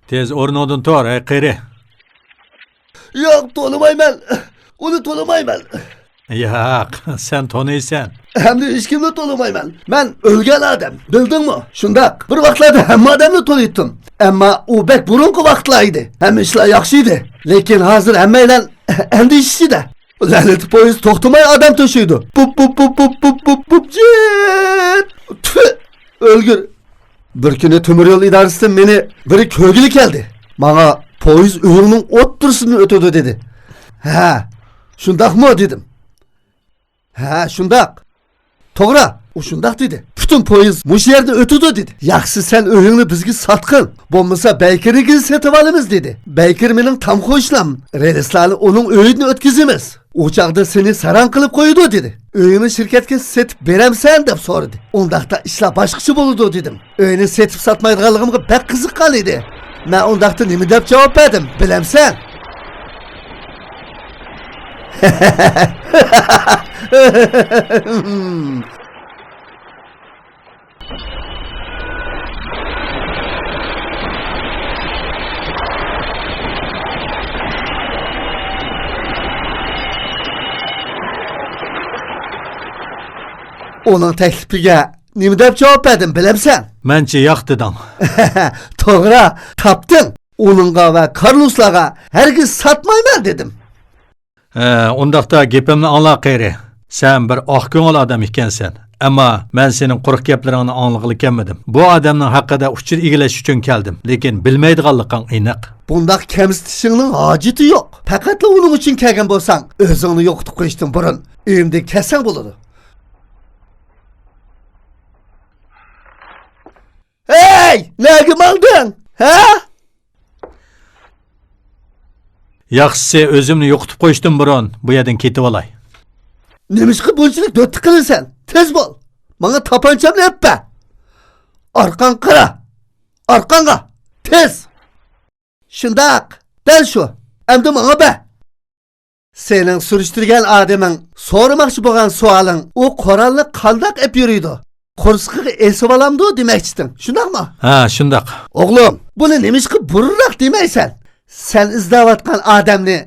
تېز ئورنۇڭدىن تۇر، ئەي قېرى! ياق، تونۇمايمەن. ئۇنى تونۇمايمەن. ياق، سەن تونۇيسەن. ھەمدە ھېچكىمنى تونۇمايمەن. مەن ئۆلگەن ئادەم، بىلدىڭمۇ؟ شۇنداق، بىر ۋاقىتلاردا ھەممە ئادەمنى تونۇيتتۇم. ئەمما ئۇ بەك بۇرۇنقى ۋاقىتلار ئىدى. ھەممە ئىشلار ياخشى ئىدى. لېكىن ھازىر ھەممەيلەن ئەندىشە ئىچىدە. لەنىتى پويىز توختىماي ئادەم توشۇيدۇ. پۇپ، پۇپ، پۇپ، پۇپ، پۇپ، پۇپ، جىت! تۈ! ئۆلگۈر. بىر كۈنى تۆمۈر يول ئىدارىسىدىن مېنى بىرى كۆرگىلى كەلدى. ماڭا پويىز ئۆيۈڭنىڭ ئوتتۇرىسىدىن ئۆتىدۇ دېدى. ھە، شۇنداقمۇ دېدىم. ھە، شۇنداق. توغرا، ئۇ شۇنداق دېدى. پۈتۈن پويىز مۇشۇ يەردىن ئۆتىدۇ دېدى. ياخشى، سەن ئۆيۈڭنى بىزگە ساتقىن. بولمىسا بەيكىرنىڭكىنى سېتىۋالىمىز دېدى. بەيكىر مېنىڭ تام قوشنام. رېلىسلارنى ئۇنىڭ ئۆيىدىن ئۆتكۈزىمىز. ئۇ چاغدا سېنى ساراڭ قىلىپ قويىدۇ دېدى. ئۆيۈڭنى شىركەتكە سېتىپ بېرەمسەن دەپ سورىدى. ئۇنداقتا ئىشلار باشقىچە بولىدۇ دېدىم. ئۆينى سېتىپ ساتمايدىغانلىقىمغا بەك قىزىققان ئىدى. مەن ئۇنداقتا نېمە دەپ جاۋاب بەردىم، بىلەمسەن؟ ئۇنىڭ تەكلىپىگە نېمە دەپ جاۋاب بەردىم، بىلەمسەن؟ مەنچە ياق دېدىڭ. توغرا، تاپتىڭ. ئۇنىڭغا ۋە كارلوسلارغا ھەرگىز ساتمايمەن دېدىم. ھە، ئۇنداقتا گېپىمنى ئاڭلا، قېرى. سەن بىر ئاق كۆڭۈل ئادەم ئىكەنسەن. ئەمما مەن سېنىڭ قۇرۇق گەپلىرىڭنى ئاڭلىغىلى كەلمىدىم. بۇ ئادەمنىڭ ھەققىدە ئۇچۇر ئىگىلەش ئۈچۈن كەلدىم، لېكىن بىلمەيدىغانلىقىڭ ئېنىق. بۇنداق كەمسىتىشىڭنىڭ ھاجىتى يوق. پەقەتلا ئۇنىڭ ئۈچۈن كەلگەن بولساڭ، ئۆزۈڭنى يوقىتىپ قويۇشتىن بۇرۇن ئۆيۈمدىن كەتسەڭ بولىدۇ. ھەي، نەگە ماڭدىڭ؟ ھە؟ ياخشىسى، ئۆزۈمنى يوقىتىپ قويۇشتىن بۇرۇن بۇ يەردىن كېتىۋالاي. نېمىشقا بۇنچىلىك دۆتتە قىلىسەن؟ تېز بول! ماڭا تاپانچامنى ئېلىپ بەر! ئارقاڭغا قارا! ئارقاڭغا! تېز! شۇنداق، دەل شۇ. ئەمدى ماڭا بەر. سېنىڭ سۈرۈشتۈرگەن ئادىمىڭ، سورىماقچى بولغان سوئالىڭ، ئۇ قورالنى قانداق ئېلىپ يۈرىدۇ؟ قورسىقىغا ئېسىۋالامدۇ دېمەكچىدىڭ، شۇنداقمۇ؟ ھە، شۇنداق. ئوغلۇم، بۇنى نېمىشقا بۇرۇنراق دېمەيسەن؟ سەن ئىزدەۋاتقان ئادەمنى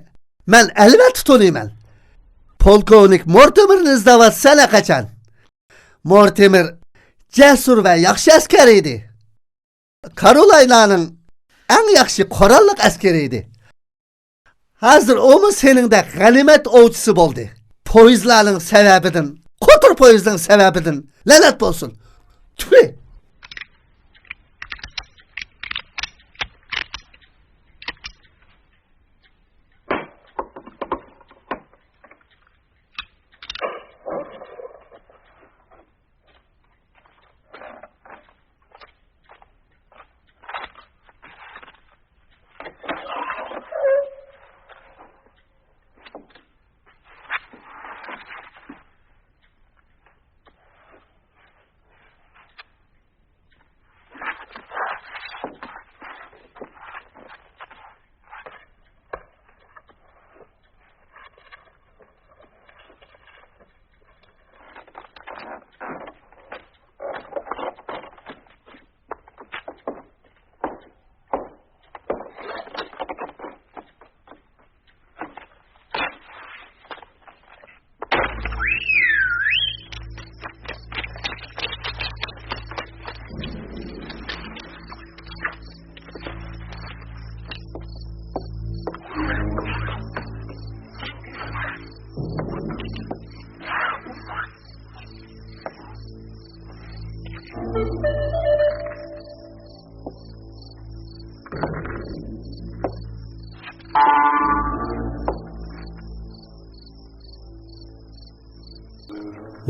مەن ئەلۋەتتە تونۇيمەن. پولكوۋنىك مورتىمېرنى ئىزدەۋاتىسەن ھەققاچان. مورتىمېر جەسۇر ۋە ياخشى ئەسكەر ئىدى. كارولاينانىڭ ئەڭ ياخشى قوراللىق ئەسكىرى ئىدى. ھازىر ئۇمۇ سېنىڭدەك غەنىيمەت ئوۋچىسى بولدى. پويىزلارنىڭ سەۋەبىدىن، قوتۇر پويىزنىڭ سەۋەبىدىن لەنەت بولسۇن. تۈفى!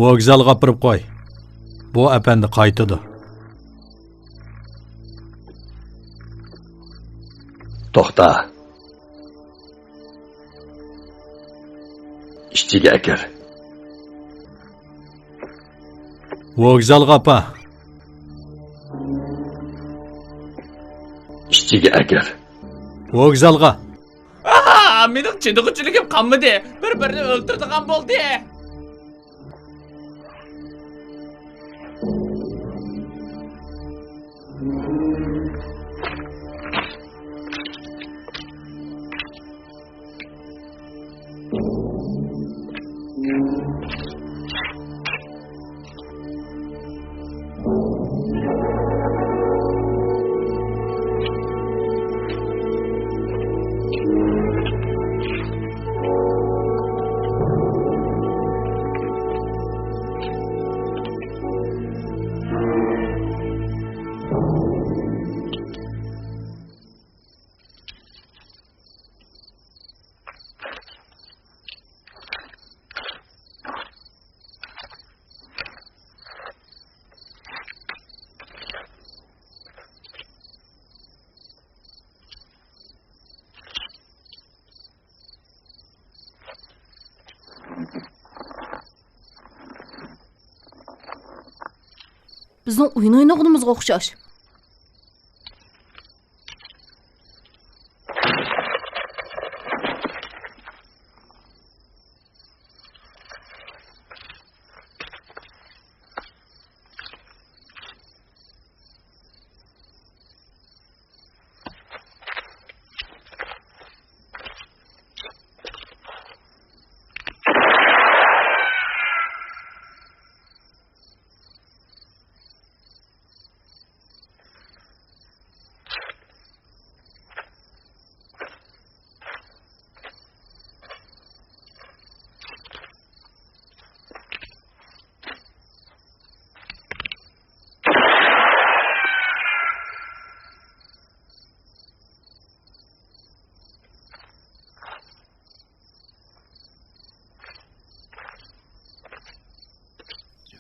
ۋوگزالغا ئاپىرىپ قوي. بۇ ئەپەندى قايتىدۇ. توختا. ئىچىگە ئەكىر. ۋوگزالغا ئاپار. ئىچىگە ئەكىر. ۋوگزالغا. ئاھا! مېنىڭ چىدىغۇچىلىكىم قالمىدى. بىر-بىرىنى ئۆلتۈرىدىغان بولدى. بىزنىڭ ئويۇن ئوينىغىنىمىزغا ئوخشاش.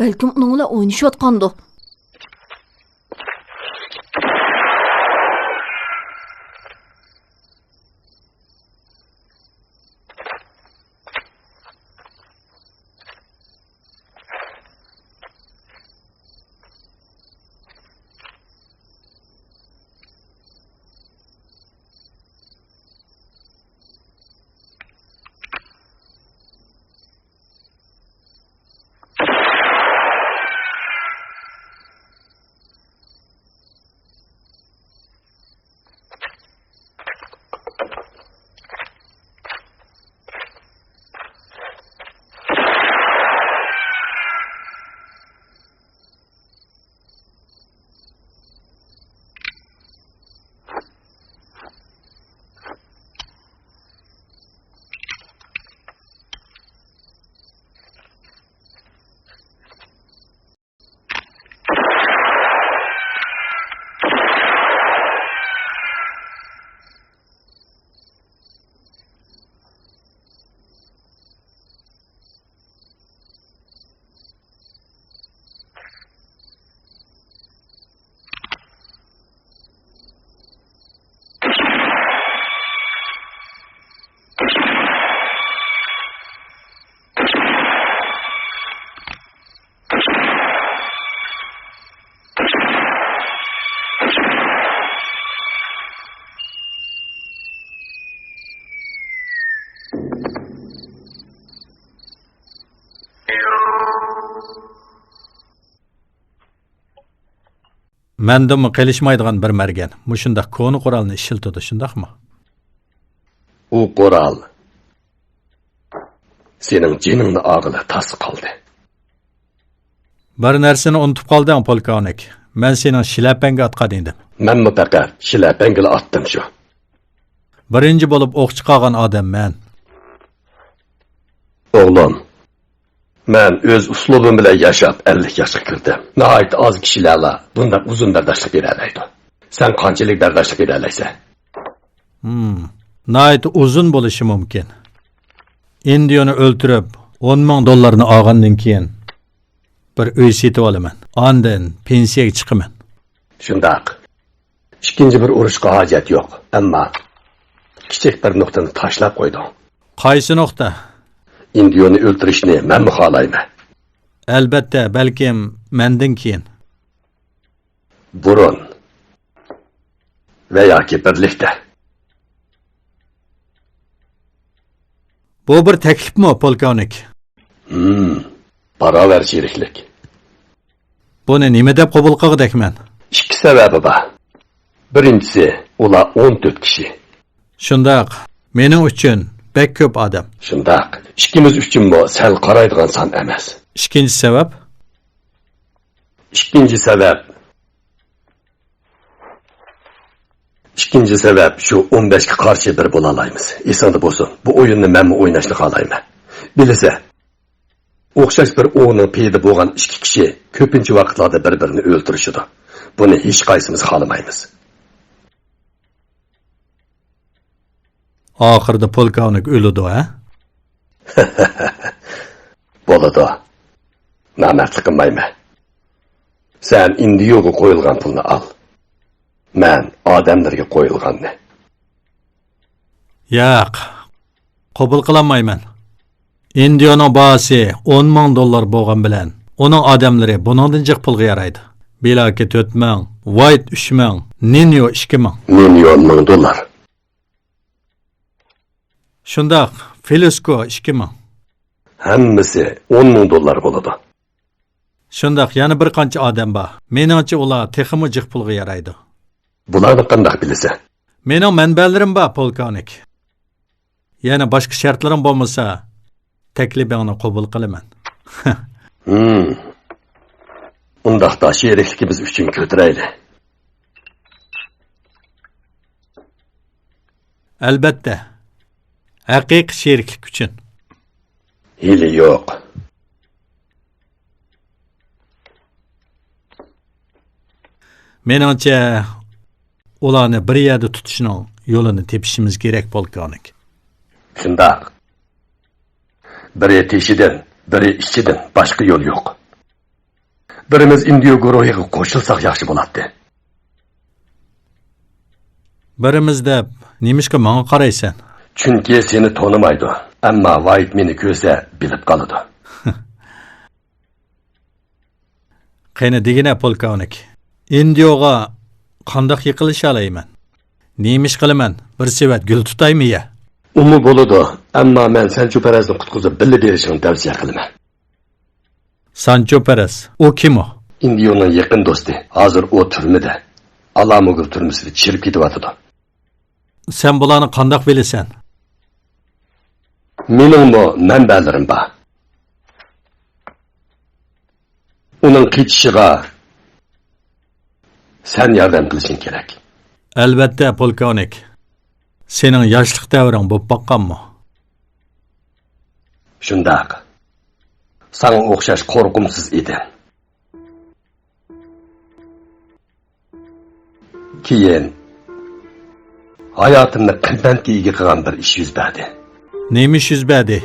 بەلكىم ئۇنىڭ بىلەن ئوينىشىۋاتقاندۇ. مەندىنمۇ قېلىشمايدىغان بىر مەرگەن مۇشۇنداق كونا قورالنى ئىشلىتىدۇ، شۇنداقمۇ؟ ئۇ قورال سېنىڭ جېنىڭنى ئاغىلى تاس قالدى. بىر نەرسىنى ئۇنتۇپ قالدىڭ، پولكاۋنىك. مەن سېنىڭ شىلەپەڭگە ئاتقان ئىدىم. مەنمۇ پەقەت شىلەپەڭگىلا ئاتتىم شۇ. بىرىنچى بولۇپ ئوق چىقارغان ئادەم مەن. ئوغلۇم، مەن ئۆز ئۇسلۇبۇم بىلەن ياشاپ ئەللىك ياشقا كىردىم. ناھايىتى ئاز كىشىلەرلا بۇنداق ئۇزۇن بەرداشلىق بېرەلەيدۇ. سەن قانچىلىك بەرداشلىق بېرەلەيسەن؟ ھىم، ناھايىتى ئۇزۇن بولۇشى مۇمكىن. ئىندىيونى ئۆلتۈرۈپ، ئون مىڭ دوللارنى ئالغاندىن كېيىن، بىر ئۆي سېتىۋالىمەن. ئاندىن پېنسىيەگە چىقىمەن. شۇنداق. ئىككىنچى بىر ئۇرۇشقا ھاجەت يوق. ئەمما كىچىك بىر نۇقتىنى تاشلاپ قويدۇڭ. قايسى نۇقتا؟ ئىندىيونى ئۆلتۈرۈشنى مەنمۇ خالايمەن. ئەلبەتتە، بەلكىم مەندىن كېيىن. بۇرۇن ۋە ياكى بىرلىكتە. بۇ بىر تەكلىپمۇ، پولكاۋنىك؟ ھىم، باراۋەر شېرىكلىك. بۇنى نېمە دەپ قوبۇل قىلغۇدەكمەن؟ ئىككى سەۋەبى بار. بىرىنچىسى، ئۇلار ئون تۆت كىشى. شۇنداق، مېنىڭ ئۈچۈن بەك كۆپ ئادەم. شۇنداق، ئىككىمىز ئۈچۈنمۇ سەل قارايدىغان سان ئەمەس. ئىككىنچى سەۋەب؟ ئىككىنچى سەۋەب. ئىككىنچى سەۋەب شۇ ئون بەشكە قارشى بىر بولالايمىز. ئېسىڭدە بولسۇن، بۇ ئويۇننى مەنمۇ ئويناشنى خالايمەن. بىلىسەن، ئوخشاش بىر ئوۋنىڭ پېيىدە بولغان ئىككى كىشى كۆپىنچە ۋاقىتلاردا بىر-بىرىنى ئۆلتۈرۈشىدۇ. بۇنى ھېچقايسىمىز خالىمايمىز. ئاخىرىدا پولكاۋنىك ئۆلىدۇ، ھە؟ بولىدۇ. نامەردلىك قىلمايمەن. سەن ئىندىيوغا قويۇلغان پۇلنى ئال. مەن ئادەملەرگە قويۇلغاننى. ياق، قوبۇل قىلالمايمەن. ئىندىيونىڭ باھاسى ئون مىڭ دوللار بولغان بىلەن، ئۇنىڭ ئادەملىرى بۇنىڭدىن جىق پۇلغا يارايدۇ. بىلاكى تۆت مىڭ، ۋايت ئۈچ مىڭ، نىنيو ئىككى مىڭ. نىنيو مىڭ دوللار. شۇنداق، فلېسكو ئىككى مىڭ. ھەممىسى ئون مىڭ دوللار بولىدۇ. شۇنداق، يەنە بىر قانچە ئادەم بار. مېنىڭچە، ئۇلار تېخىمۇ جىق پۇلغا يارايدۇ. بۇلارنى قانداق بىلىسەن؟ مېنىڭ مەنبەلىرىم بار، پولكاۋنىك. يەنە باشقا شەرتلىرىڭ بولمىسا، تەكلىپىڭنى قوبۇل قىلىمەن. ھىم. ئۇنداقتا شېرىكلىكىمىز ئۈچۈن كۆتۈرەيلى. ئەلبەتتە. ھەقىقىي شېرىكلىك ئۈچۈن. ھىيلە يوق. مېنىڭچە، ئۇلارنى بىر يەردە تۇتۇشنىڭ يولىنى تېپىشىمىز كېرەك، پولكاۋنىك. شۇنداق. بىرى تېشىدىن، بىرى ئىچىدىن باشقا يول يوق. بىرىمىز ئىندىيو گۇرۇھىغا قوشۇلساق ياخشى بولاتتى. بىرىمىز دەپ، نېمىشقا ماڭا قارايسەن؟ چۈنكى سېنى تونۇمايدۇ. ئەمما ۋايت مېنى كۆرسە، بىلىپ قالىدۇ. قېنى دېگىنە، پولكاۋنىك. ئىندىيوغا قانداق يېقىنلىشالايمەن؟ نېمە ئىش قىلىمەن؟ بىر سېۋەت گۈل تۇتايمۇ يە؟ ئۇمۇ بولىدۇ، ئەمما مەن سانچو پەرەزنى قۇتقۇزۇپ بىللە بېرىشىڭنى تەۋسىيە قىلىمەن. سانچو پەرەز، ئۇ كىم ئۇ؟ ئىندىيونىڭ يېقىن دوستى. ھازىر ئۇ تۈرمىدە. ئالامۇگۇل تۈرمىسىدە چىرىپ كېتىۋاتىدۇ. سەن بۇلارنى قانداق بىلىسەن؟ مېنىڭمۇ مەنبەلىرىم بار. ئۇنىڭ قېچىشىغا سەن ياردەم قىلىشىڭ كېرەك. ئەلۋەتتە، پولكاۋنىك. سېنىڭ ياشلىق دەۋرىڭ بولۇپ باققانمۇ؟ شۇنداق. ساڭا ئوخشاش قورقۇمسىز ئىدىم. كېيىن ھاياتىمنى قىممەتكە ئىگە قىلغان بىر ئىش يۈز بەردى. نېمە ئىش يۈز بەردى؟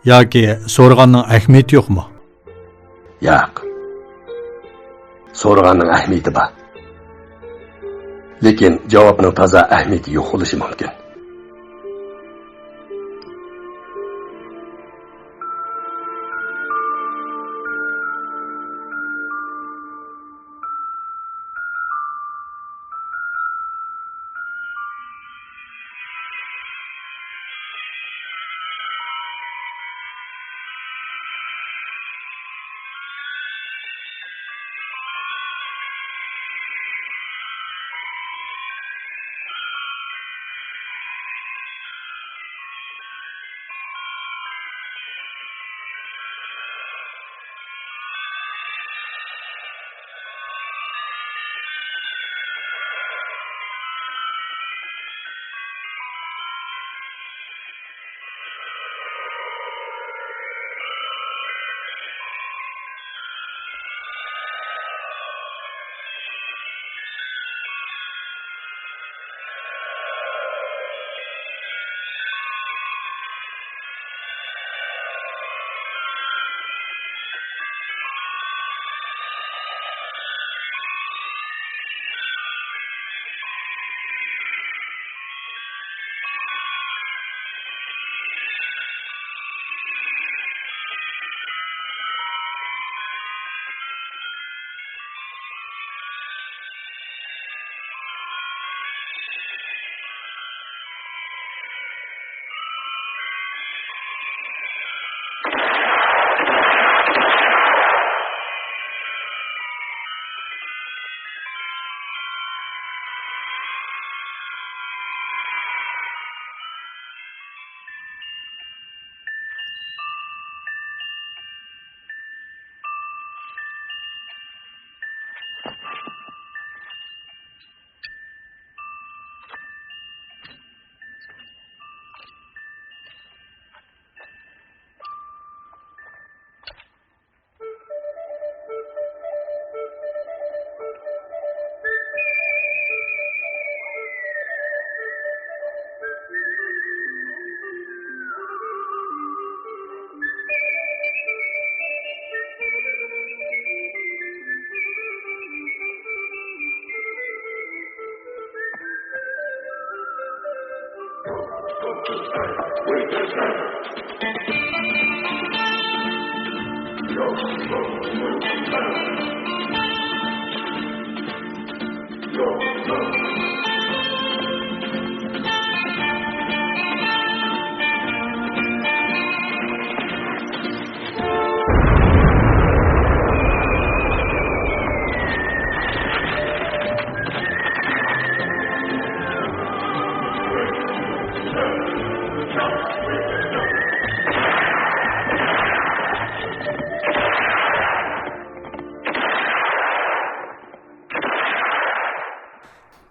ياكى سورىغاننىڭ ئەھمىيىتى يوقمۇ؟ ياق. سورىغاننىڭ ئەھمىيىتى بار. لېكىن جاۋابنىڭ تازا ئەھمىيىتى يوق بولۇشى مۇمكىن.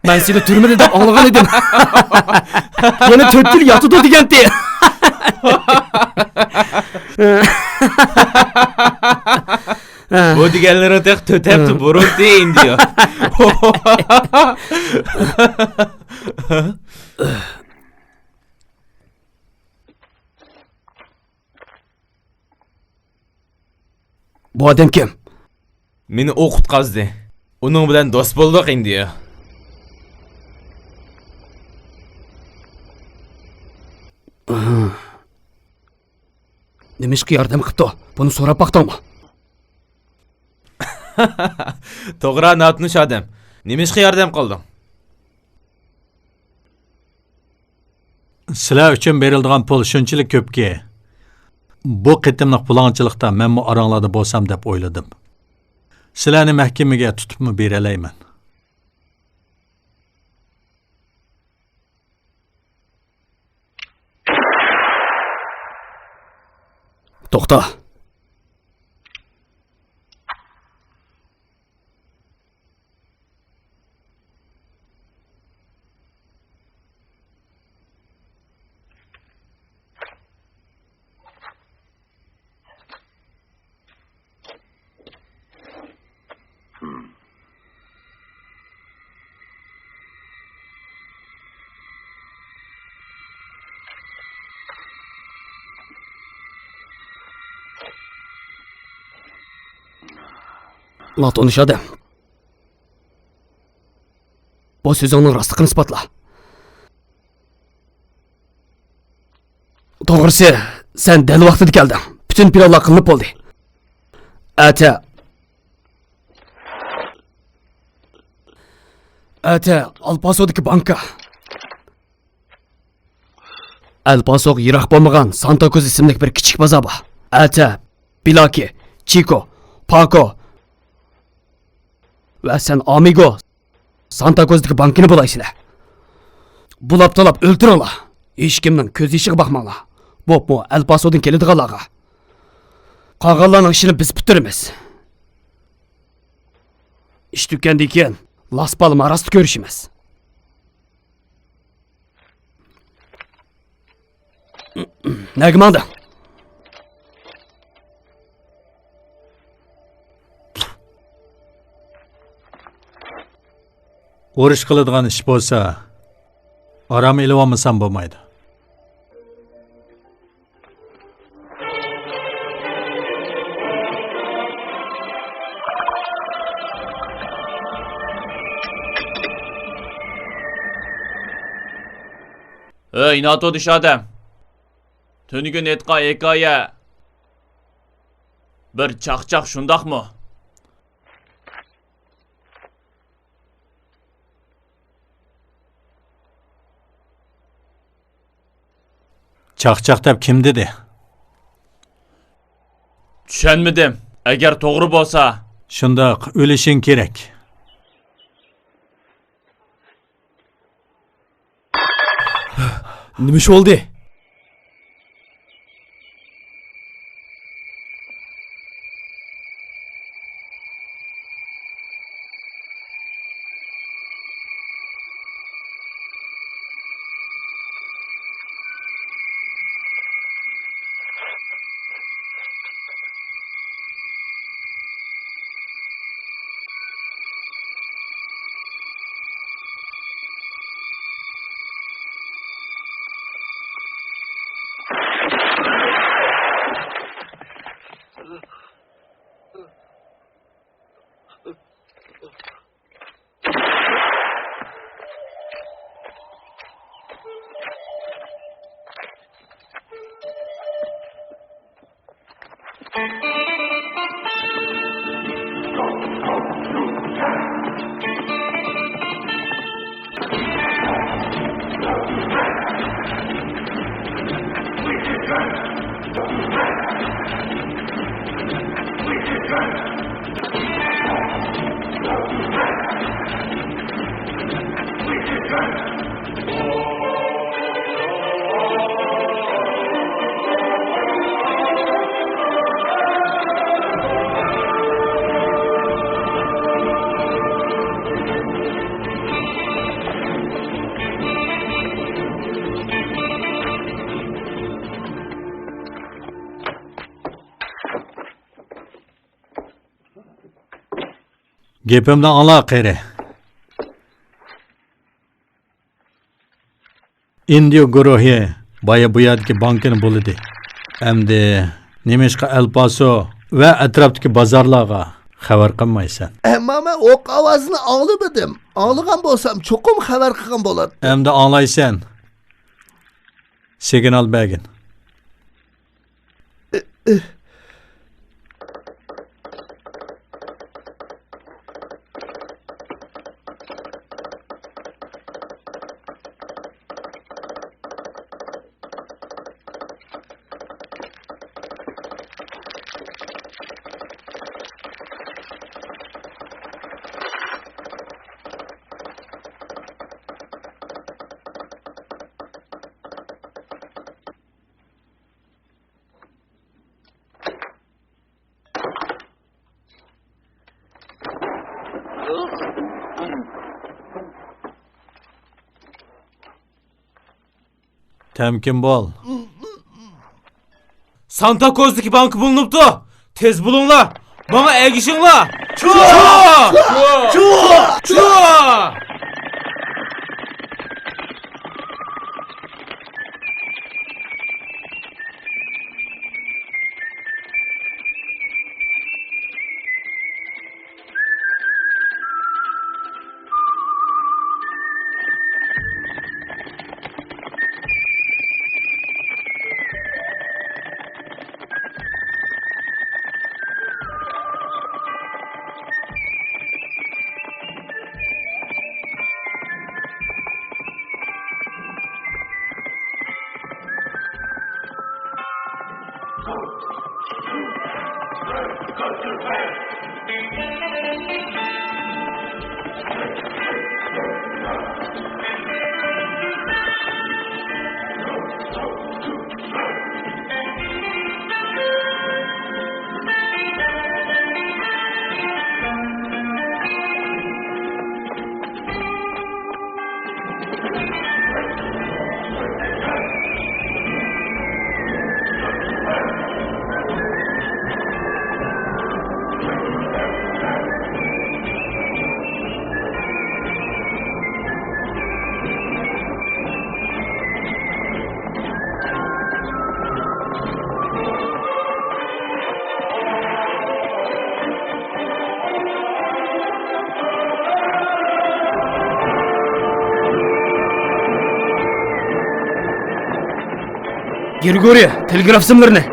مەن سېنى تۈرمىدە دەپ ئاڭلىغان ئىدىم. يەنە تۆت يىل ياتىدۇ دېگەنتى. بۇ دېگەنلىرىڭ تېخى تۆت ھەپتە بۇرۇنتى ئىندىيا. بۇ ئادەم كىم؟ مېنى ئۇ قۇتقازدى. ئۇنىڭ بىلەن دوست بولدۇق ئىندىيا. نېمىشقا ياردەم قىپتۇ؟ بۇنى سوراپ باقتىڭمۇ؟ توغرا، ناتونۇش ئادەم. نېمىشقا ياردەم قىلدىڭ؟ سىلەر ئۈچۈن بېرىلىدىغان پۇل شۇنچىلىك كۆپكى، بۇ قېتىملىق بۇلاڭچىلىقتا مەنمۇ ئاراڭلاردا بولسام دەپ ئويلىدىم. سىلەرنى مەھكىمىگە تۇتۇپمۇ بېرەلەيمەن. توختا. ناتونۇش ئادەم. بۇ سۆزۈڭنىڭ راستلىقىنى ئىسپاتلا. توغرىسى، سەن دەل ۋاقتىدا كەلدىڭ. پۈتۈن پىلانلار قىلىنىپ بولدى. ئەتە، ئەتە ئەلپاسودىكى بانكا. ئەلپاسوغا يىراق بولمىغان سانتا كروز ئىسىملىك بىر كىچىك بازار بار. ئەتە بىلاكى، چىكو، پاكو ۋە سەن ئامىگو سانتا كروزدىكى بانكىنى بۇلايسىلەر. بۇلاپ تالاپ ئۆلتۈرۈڭلار. ھېچكىمنىڭ كۆز يېشىغا باقماڭلار. بوپمۇ ئەلپاسودىن كېلىدىغانلارغا. قالغانلارنىڭ ئىشىنى بىز پۈتتۈرىمىز. ئىش تۈگىگەندىن كېيىن لاس پالماراستا كۆرۈشىمىز. نەگە ماڭدى؟ ئۇرۇش قىلىدىغان ئىش بولسا، ئارام ئېلىۋالمىسام بولمايدۇ. ئۆي، ناتونۇش ئادەم. تۈنۈگۈن ئېيتقان ھېكايە بىر چاقچاق، شۇنداقمۇ؟ چاقچاق دەپ كىم دېدى؟ چۈشەنمىدىم. ئەگەر توغرا بولسا. شۇنداق، ئۆلۈشۈڭ كېرەك. نېمە ئىش بولدى؟ گېپىمنى ئاڭلا، قېرى. ئىندىيو گۇرۇھى بايا بۇ يەردىكى بانكىنى بۇلىدى. ئەمدى نېمىشقا ئەل پاسو ۋە ئەتراپتىكى بازارلارغا خەۋەر قىلمايسەن؟ ئەمما مەن ئوق ئاۋازىنى ئاڭلىمىدىم. ئاڭلىغان بولسام، چوقۇم خەۋەر قىلغان بولاتتىم. ئەمدى ئاڭلايسەن. سىگنال بەرگىن. تەمكىن بول. سانتا كروزدىكى بانكا بۇلۇنۇپتۇ. تېز بولۇڭلار. ماڭا ئەگىشىڭلار. چۇۋا! چۇۋا! چۇۋا! گرىگورىي، تېلېگراف سىملىرىنى.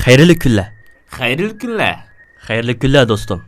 خەيرلىك كۈنلەر. خەيرلىك كۈنلەر. خەيرلىك كۈنلەر، دوستۇم.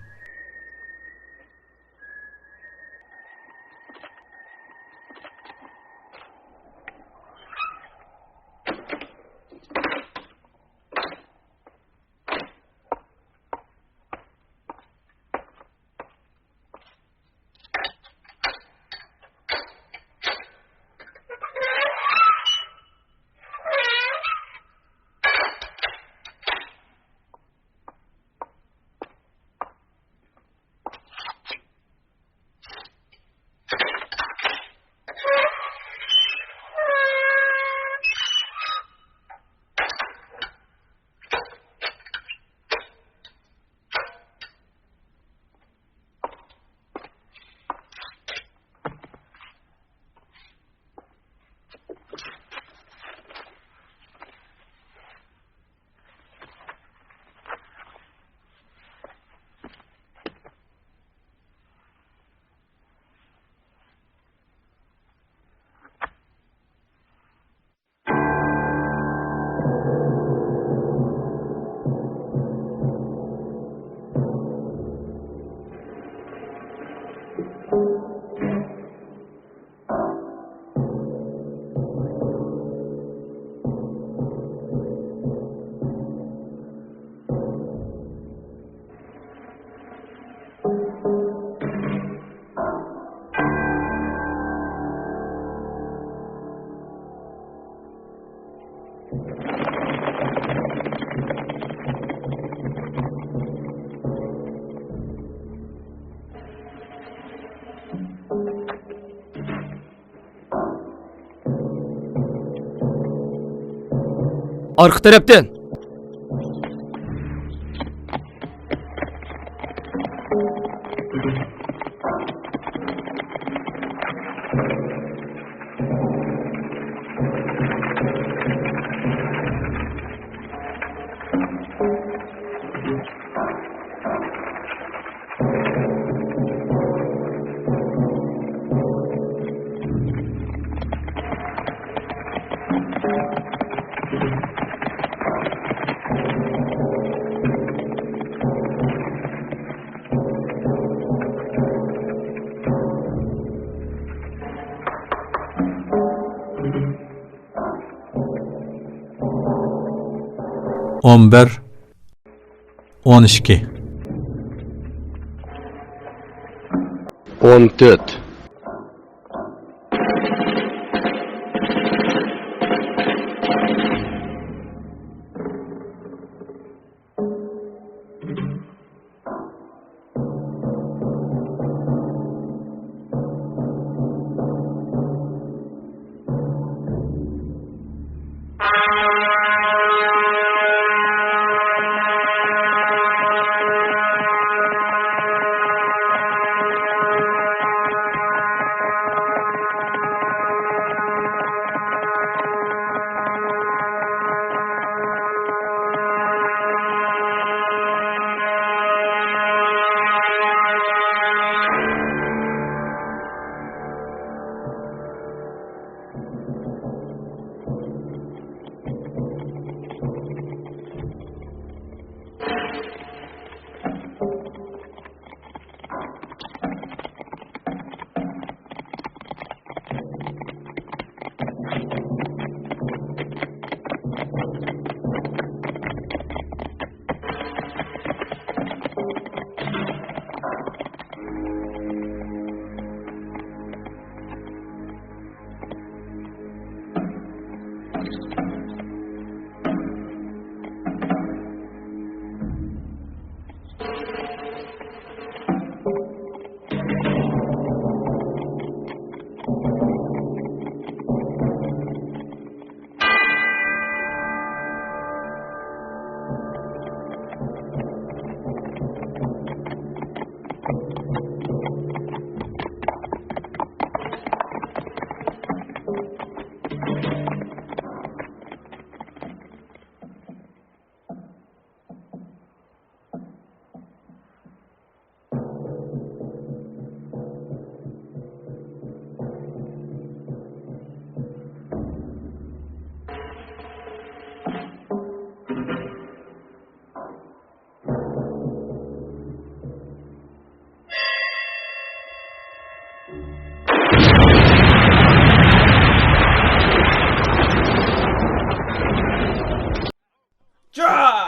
ئارقا تەرەپتىن. ئون بىر، ئون ئىككى. ئون تۆت.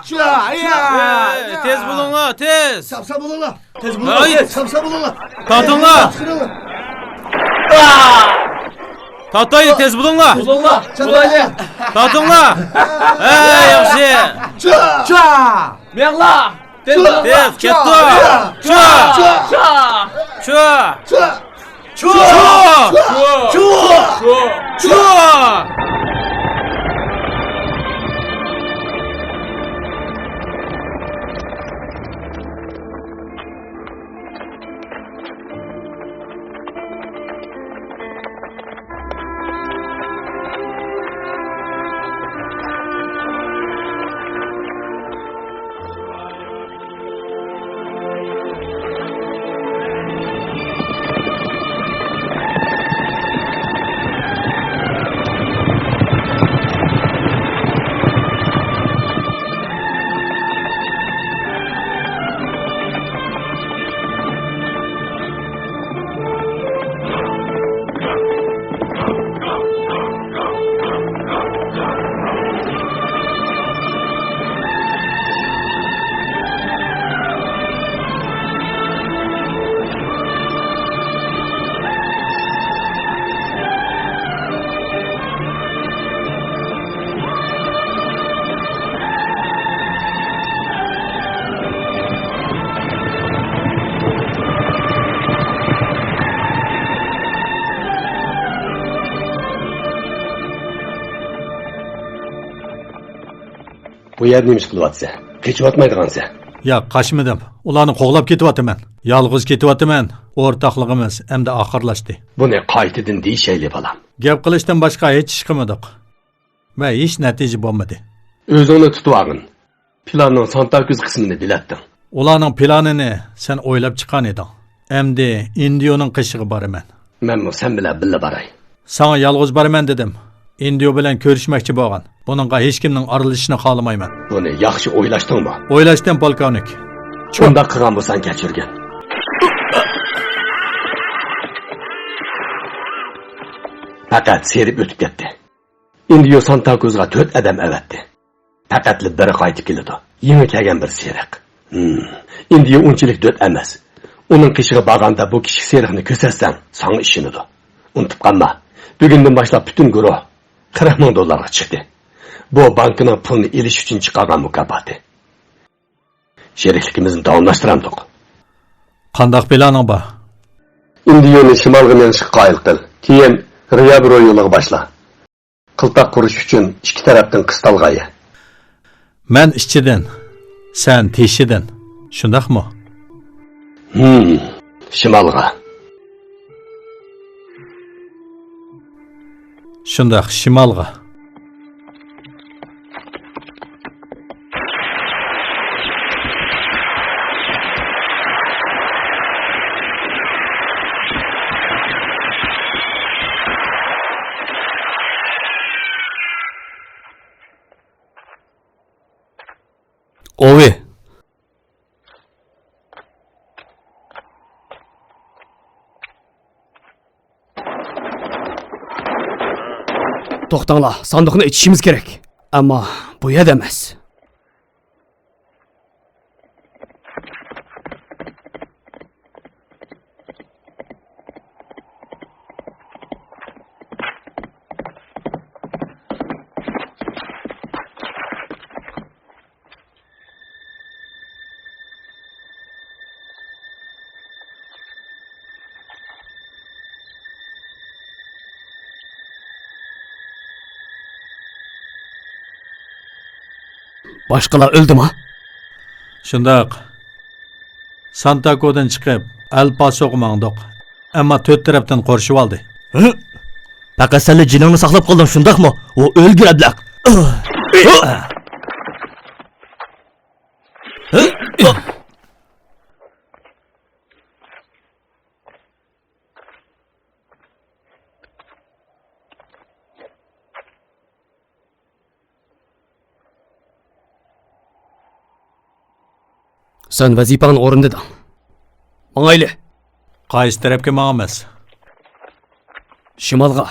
شۇ، يا، يا. تېز بولۇڭلار، تېز. ساپسا بولۇڭلار. تېز بولۇڭلار، ھەي. تېز. ساپسا بولۇڭلار. تارتىڭلار. چىقىرىڭلار. تارتاي، تېز بولۇڭلار. بولۇڭلار. چاتايلى. تارتىڭلار. ھەي، ياخشى. چا. چا. مېڭلار. تېز، تېز، كەتتۇق. چا. چا. چا. چا. چا. چا. چا. چا. بۇ يەردە نېمە ئىش قىلىۋاتىسەن؟ قېچىۋاتمايدىغانسەن؟ ياق، قاچمىدىم. ئۇلارنى قوغلاپ كېتىۋاتىمەن. يالغۇز كېتىۋاتىمەن. ئورتاقلىقىمىز ئەمدى ئاخىرلاشتى. بۇنى قايتىدىن دېيىشەيلى، بالام. گەپ قىلىشتىن باشقا ھېچ ئىش قىلمىدۇق. ۋە ھېچ نەتىجە بولمىدى. ئۆزۈڭنى تۇتۇۋالغىن. پىلاننىڭ سانتا كۆز قىسمىنى بىلەتتىڭ. ئۇلارنىڭ پىلانىنى سەن ئويلاپ چىققان ئىدىڭ. ئەمدى ئىندىيونىڭ قېشىغا بارىمەن. مەنمۇ سەن بىلەن بىللە باراي. ساڭا يالغۇز بارىمەن دېدىم. ئىندىيو بىلەن كۆرۈشمەكچى بولغان. بۇنىڭغا ھېچكىمنىڭ ئارىلىشىشىنى خالىمايمەن. بۇنى ياخشى ئويلاشتىڭمۇ؟ ئويلاشتىم، پولكوۋنىك. ئۇنداق قىلغان بولساڭ كەچۈرگىن. پەقەت سېرىپ ئۆتۈپ كەتتى. ئىندىيو سانتا كوزغا تۆت ئادەم ئەۋەتتى. پەقەتلا بىرى قايتىپ كېلىدۇ. يېڭى كەلگەن بىر سېرىق. ھىم. ئىندىيو ئۇنچىلىك دۆت ئەمەس. ئۇنىڭ قېشىغا بارغاندا بۇ كىچىك سېرىقنى كۆرسەتسەڭ، ساڭا ئىشىنىدۇ. ئۇنتۇپ قالما. بۈگۈندىن باشلاپ پۈتۈن گۇرۇھ قىرىق مىڭ دوللارغا چىقتى. بۇ بانكىنىڭ پۇلنى ئېلىش ئۈچۈن چىقارغان مۇكاپاتى. شېرىكلىكىمىزنى داۋاملاشتۇرامدۇق؟ قانداق پىلانىڭ بار؟ ئىندىيونى شىمالغا مېڭىشقا قايىل قىل. كېيىن رىيابرو يولىغا باشلا. قىلتاق قۇرۇش ئۈچۈن ئىككى تەرەپتىن قىستالغا ئايە. مەن ئىچىدىن، سەن تېشىدىن. شۇنداقمۇ؟ ھىم، شىمالغا. شۇنداق، شىمالغا. ئوۋى. توختاڭلار، ساندۇقنى ئېچىشىمىز كېرەك. ئەمما بۇ يەردە ئەمەس. باشقىلار ئۆلدىما؟ شۇنداق. سانتاكودىن چىقىپ، ئەل پاسوغا ماڭدۇق. ئەمما تۆت تەرەپتىن قورشىۋالدى. ھە؟ پەقەت سەنلا جېنىڭنى ساقلاپ قالدىڭ، شۇنداقمۇ؟ ئۇ ئۆلگۈر ئەبلەخ. سەن ۋەزىپەڭنى ئورۇندىدىڭ. ماڭايلى. قايسى تەرەپكە ماڭىمىز؟ شىمالغا.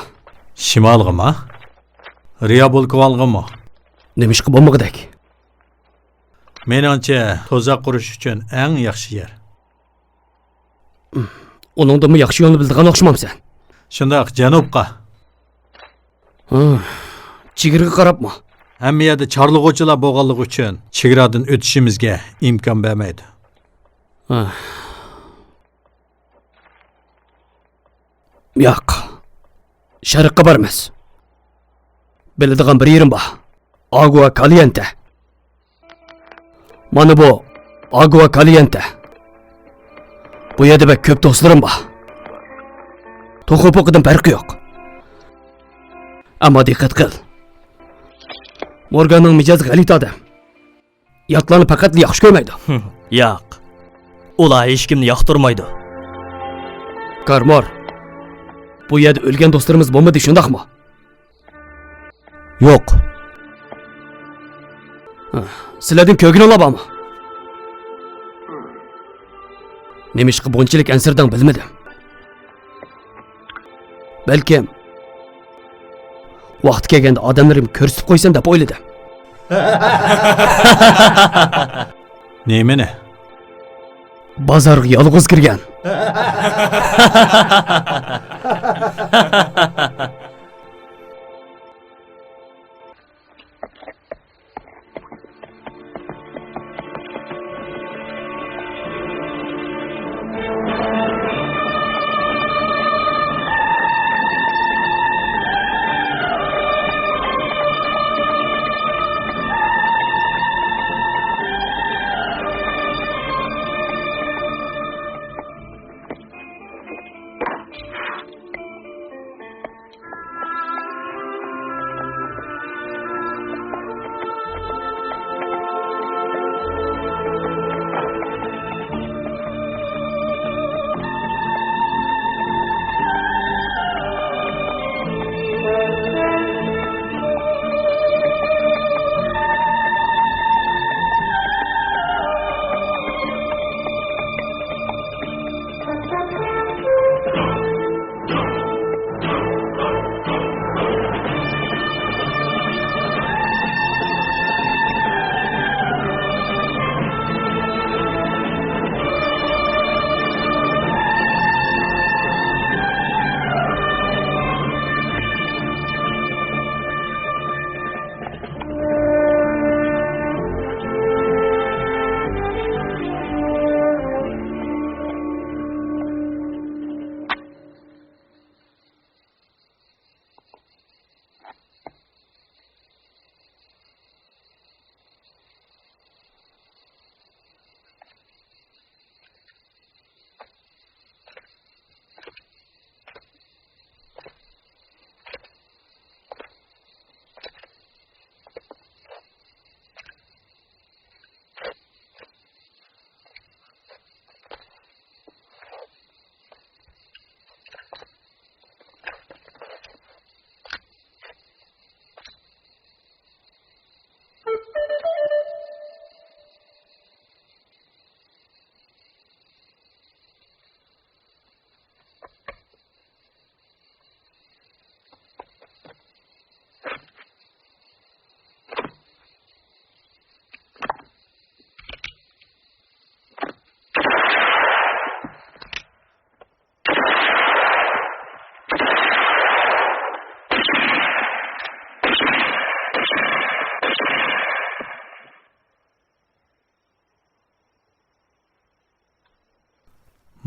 شىمالغىما؟ رىيابولكىۋالغىمۇ؟ نېمىشقا بولمىغۇدەك؟ مېنىڭچە، تۇزاق قۇرۇش ئۈچۈن ئەڭ ياخشى يەر. ئۇنىڭدىنمۇ ياخشى يولنى بىلىدىغان ئوخشىمامسەن؟ شۇنداق، جەنۇبقا. ھا، چېگرىگە قاراپمۇ؟ ھەممە يەردە چارلىغۇچىلار بولغانلىقى ئۈچۈن چېگرادىن ئۆتۈشىمىزگە ئىمكان بەرمەيدۇ. ھا. ياق. شەرققە بارىمىز. بىلىدىغان بىر يېرىم بار. ئاگۇا كاليەنتە. مانا بۇ ئاگۇا كاليەنتە. بۇ يەردە بەك كۆپ دوستلىرىم بار. توخۇ پوقىدىن پەرقى يوق. ئەمما دىققەت قىل. مورگاننىڭ مىجەزى غەلىتە ئادەم. ياتلارنى پەقەتلا ياخشى كۆرمەيدۇ. ياق. ئۇلار ھېچكىمنى ياقتۇرمايدۇ. كارمور، بۇ يەردە ئۆلگەن دوستلىرىمىز بولمىدى، شۇنداقمۇ؟ يوق. ھە، سىلەردىن كۆرگىنىڭلار بارمۇ؟ نېمىشقا بۇنچىلىك ئەنسىرىدىڭ، بىلمىدىم. بەلكىم، ۋاقتى كەلگەندە ئادەملىرىمنى كۆرسىتىپ قويسام دەپ ئويلىدىم. نېمىنى؟ بازارغا يالغۇز كىرگەن.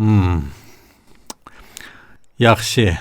ھىم. ياخشى.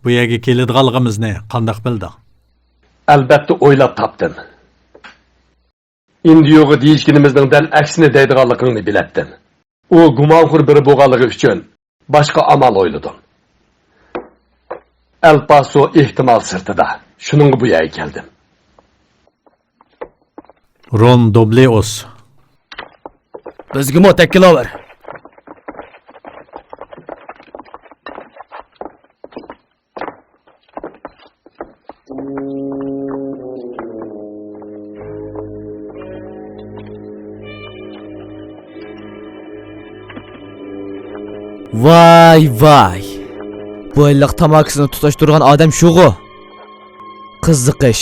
بۇ يەرگە كېلىدىغانلىقىمىزنى قانداق بىلدىڭ؟ ئەلۋەتتە ئويلاپ تاپتىم. ئىندىيوغا دېيىشكىنىمىزنىڭ دەل ئەكسىنى دەيدىغانلىقىڭنى بىلەتتىم. ئۇ گۇمانخور بىرى بولغانلىقى ئۈچۈن باشقا ئامال ئويلىدىم. ئەل پاسو ئېھتىمال سىرتىدا. شۇنىڭغا بۇ يەرگە كەلدىم. رون دوبلېئۇس. بىزگىمۇ تەككىلاۋەر. ۋاي، ۋاي! بۇ ھېلىقى تاماكىسىنى تۇتاشتۇرغان ئادەم شۇغۇ؟ قىزىقىش.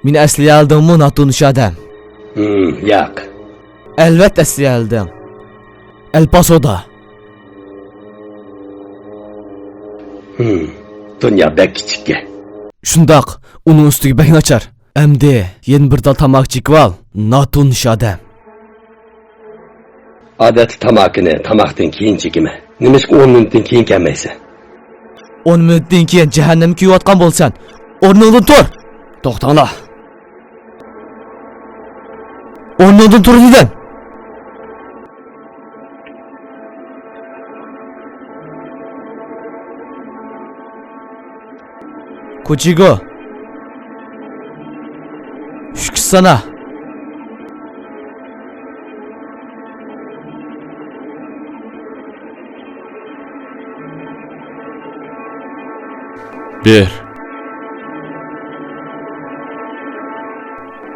مېنى ئەسلىيەلىدىڭمۇ، ناتونۇش ئادەم؟ ھىم، ياق. ئەلۋەتتە ئەسلىيەلىدىڭ. ئەل پاسودا. ھىم، دۇنيا بەك كىچىككەن. شۇنداق، ئۇنىڭ ئۈستىگە بەك ناچار. ئەمدى يەنە بىر تال تاماكا چېكىۋال، ناتونۇش ئادەم. ئادەتتە تاماكىنى تاماقتىن كېيىن چېكىمەن. نېمىشقا ئون مىنۇتتىن كېيىن كەلمەيسەن؟ ئون مىنۇتتىن كېيىن جەھەننەمگە كۆيۈۋاتقان بولىسەن. ئورنۇڭدىن تۇر! توختاڭلار! ئورنۇڭدىن تۇر دېدىم! كوچىگو. ئۈچ سانا. بىر.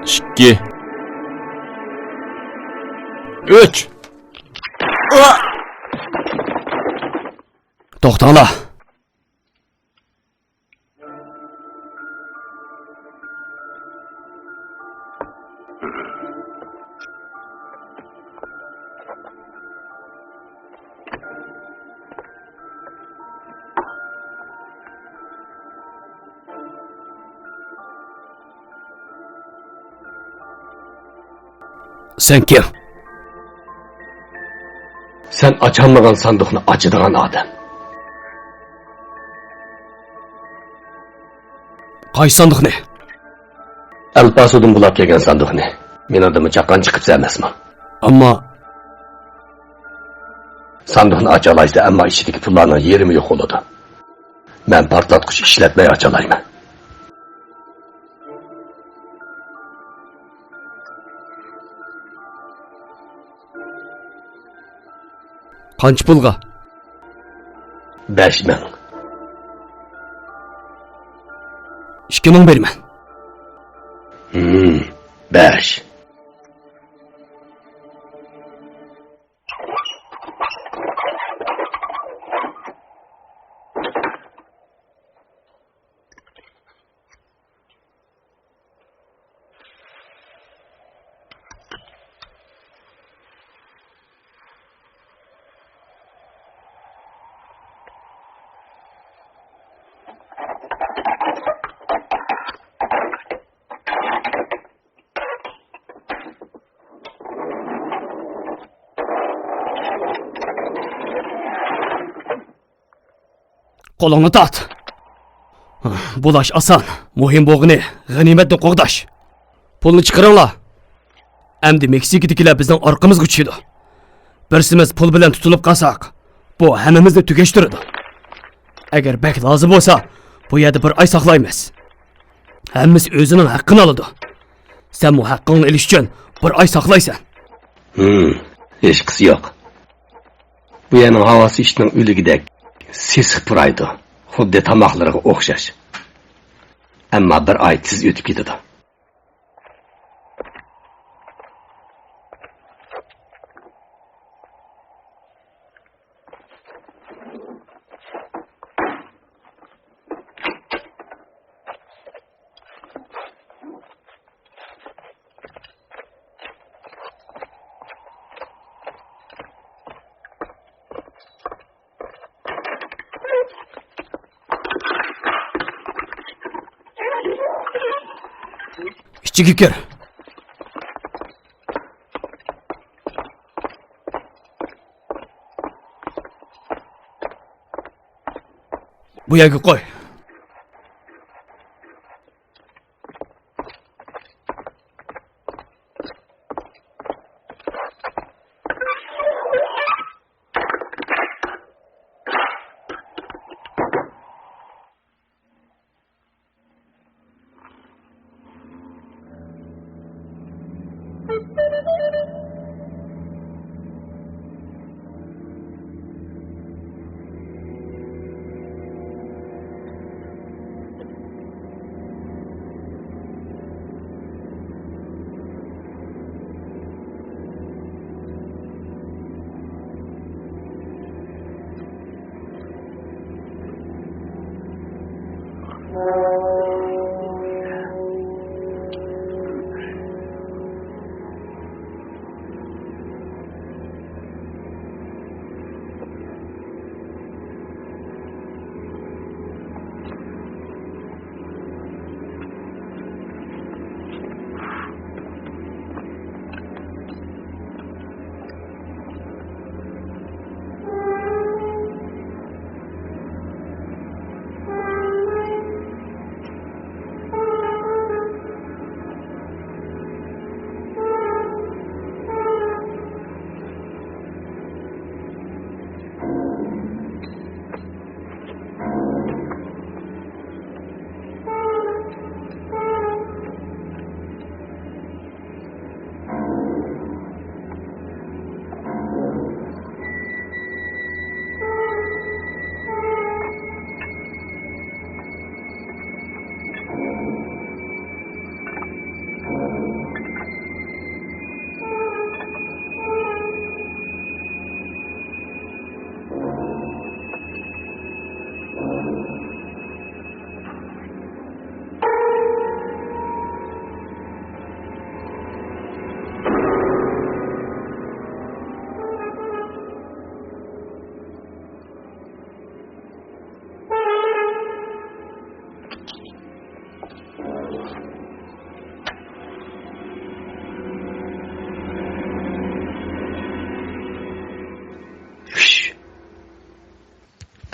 ئىككى. ئۈچ. توختاڭلار. سەن كىم؟ سەن ئاچالمىغان ساندۇقنى ئاچىدىغان ئادەم. قايسى ساندۇقنى؟ ئەل پاسودىن بۇلاپ كەلگەن ساندۇقنى. مېنىڭدىنمۇ چاققان چىقىپسەن ئەمەسمۇ؟ ئەمما. ساندۇقنى ئاچالايسەن، ئەمما ئىچىدىكى پۇللارنىڭ يېرىمى يوق بولىدۇ. مەن پارتلاتقۇچ ئىشلەتمەي ئاچالايمەن. قانچە پۇلغا؟ بەش مىڭ. ئىككى مىڭ بېرىمەن. ھىم، بەش. قولۇڭنى تارت. بۇلاش ئاسان. مۇھىم بولغىنى غەنىيمەتنى قوغداش. پۇلنى چىقىرىڭلار. ئەمدى مېكسىكىدىكىلەر بىزنىڭ ئارقىمىزغا چۈشىدۇ. بىرسىمىز پۇل بىلەن تۇتۇلۇپ قالساق، بۇ ھەممىمىزنى تۈگەشتۈرىدۇ. ئەگەر بەك لازىم بولسا، بۇ يەردە بىر ئاي ساقلايمىز. ھەممىسى ئۆزىنىڭ ھەققىنى ئالىدۇ. سەنمۇ ھەققىڭنى ئېلىش ئۈچۈن بىر ئاي ساقلايسەن. ھىم، ھېچقىسى يوق. بۇ يەرنىڭ ھاۋاسى ئىتنىڭ ئۆلۈكىدەك سېسىق پۇرايدۇ. خۇددى تاماقلىرىغا ئوخشاش. ئەمما بىر ئاي تېز ئۆتۈپ كېتىدۇ. ئىچىگە كىر. بۇ يەرگە قوي.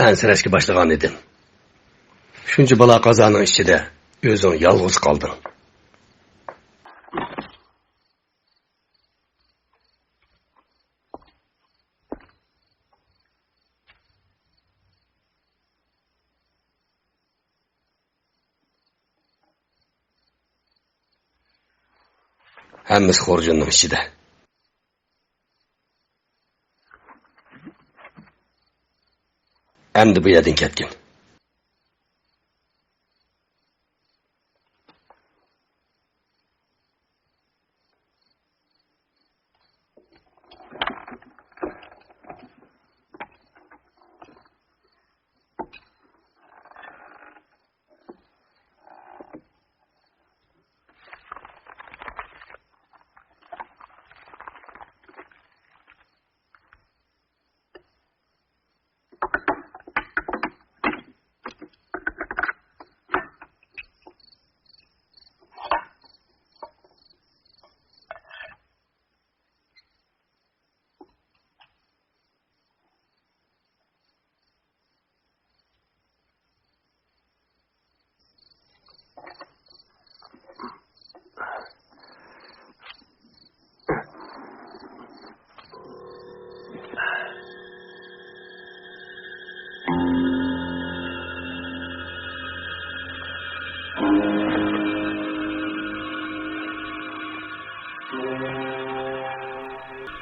ئەنسىرەشكە باشلىغان ئىدىم. شۇنچە بالا قازانىڭ ئىچىدە ئۆزۈڭ يالغۇز قالدىڭ. ھەممىسى خۇرجۇننىڭ ئىچىدە. ئەمدى بۇ يەردىن كەتكىن.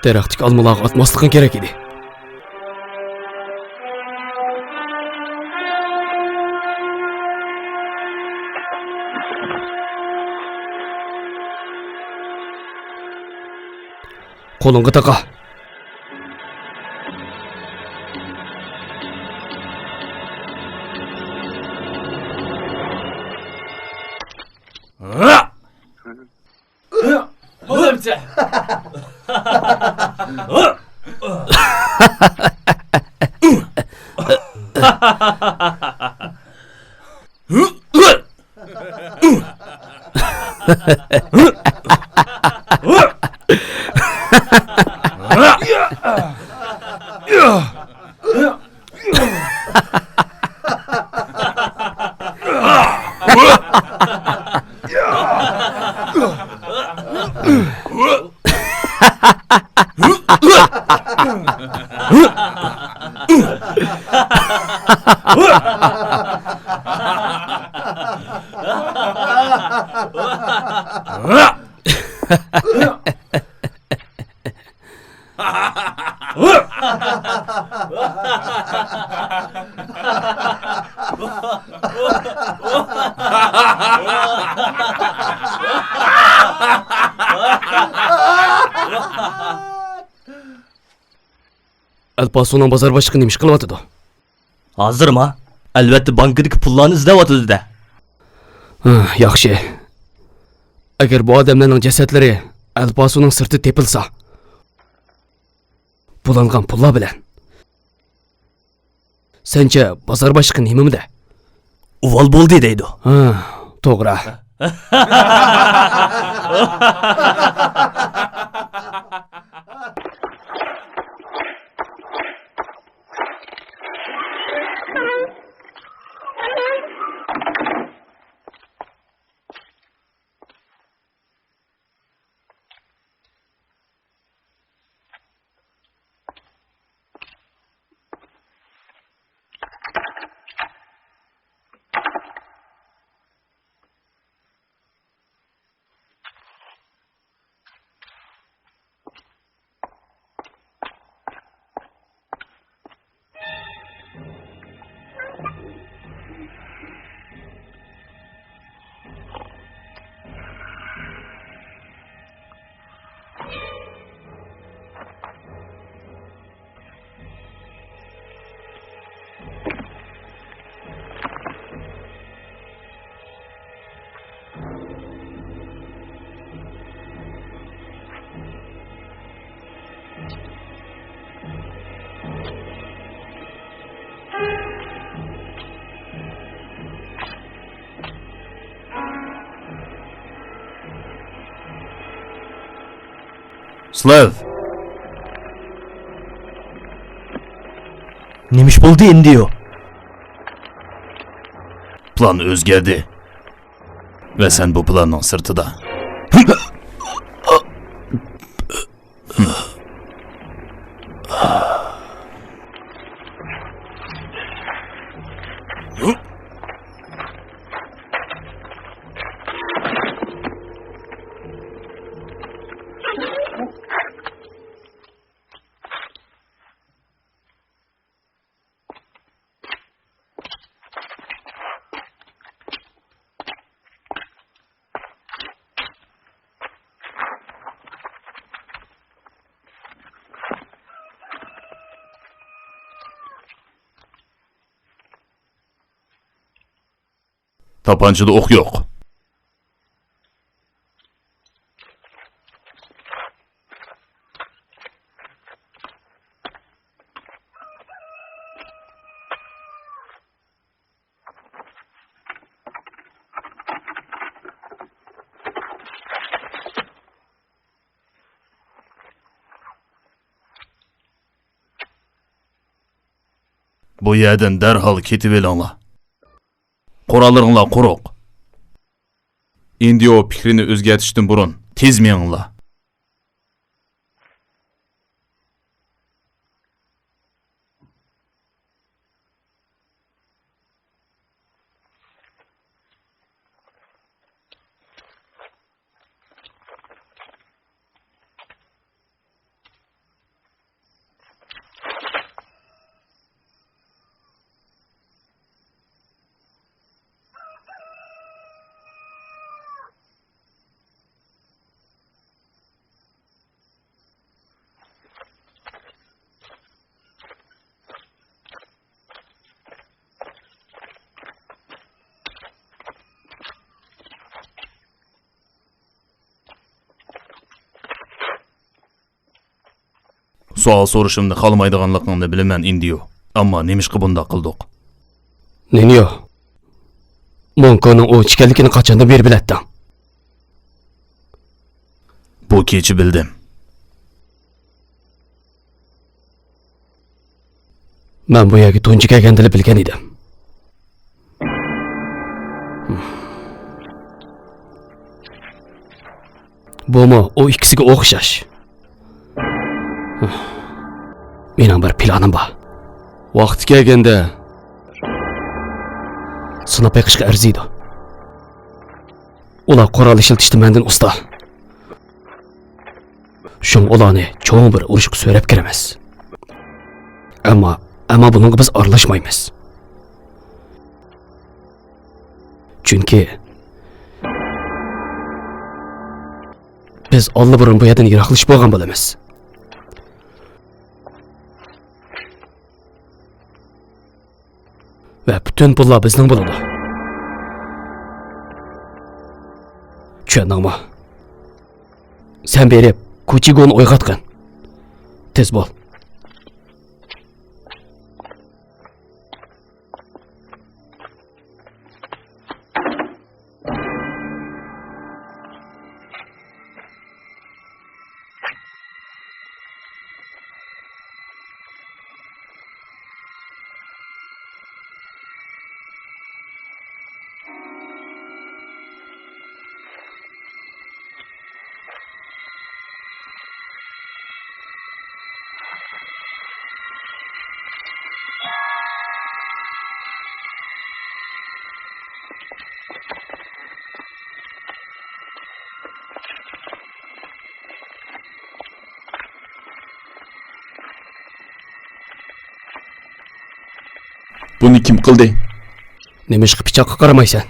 دەرەختىكى ئالمىلارغا ئاتماسلىقىڭ كېرەك ئىدى. قولۇڭغا تاقا. بولۇپتۇ. ئەلپاسونىڭ بازار باشلىقى نېمە ئىش قىلىۋاتىدۇ؟ ھازىرما؟ ئەلۋەتتە، بانكىدىكى پۇللارنى ئىزدەۋاتىدۇ-دە. ھە، ياخشى. ئەگەر بۇ ئادەملەرنىڭ جەسەتلىرى ئەلپاسونىڭ سىرتىدا تېپىلسا، بۇلانغان پۇللار بىلەن. سەنچە بازار باشلىقى نېمىمدە؟ ئۇۋال بولدى دەيدۇ. ھە، توغرا. سلېۋ! نېمە ئىش بولدى، ئىندىيو؟ پىلان ئۆزگەردى. ۋە سەن بۇ پىلاننىڭ سىرتىدا. تاپانچىدا ئوق يوق. بۇ يەردىن دەرھال كېتىۋېلىڭلار. قوراللىرىڭلار قۇرۇق. ئىندىيو پىكرىنى ئۆزگەرتىشتىن بۇرۇن تېز مېڭىڭلار. سوئال سورىشىمنى خالىمايدىغانلىقىڭنى بىلىمەن، ئىندىيو. ئەمما نېمىشقا بۇنداق قىلدۇق؟ نىنيو، مونكونىڭ ئوۋچى ئىكەنلىكىنى قاچاندىن بېرى بىلەتتىڭ؟ بۇ كېچە بىلدىم. مەن بۇ يەرگە تۇنجى كەلگەندىلا بىلگەن ئىدىم. بۇمۇ ئۇ ئىككىسىگە ئوخشاش. مېنىڭ بىر پىلانىم بار. ۋاقتى كەلگەندە سىناپ بېقىشقا ئەرزىيدۇ. ئۇلار قورال ئىشلىتىشتە مەندىن ئۇستا. شۇڭا ئۇلارنى چوڭ بىر ئۇرۇشقا سۆرەپ كىرىمىز. ئەمما، ئەمما بۇنىڭغا بىز ئارىلاشمايمىز. چۈنكى بىز ئاللىبۇرۇن بۇ يەردىن يىراقلىشىپ بولغان بولىمىز. ۋە پۈتۈن پۇللار بىزنىڭ بولىدۇ. چۈشەندىڭمۇ؟ سەن بېرىپ، كوچىگونى ئويغاتقىن. تېز بول. بۇنى كىم قىلدى؟ نېمىشقا پىچاققا قارىمايسەن؟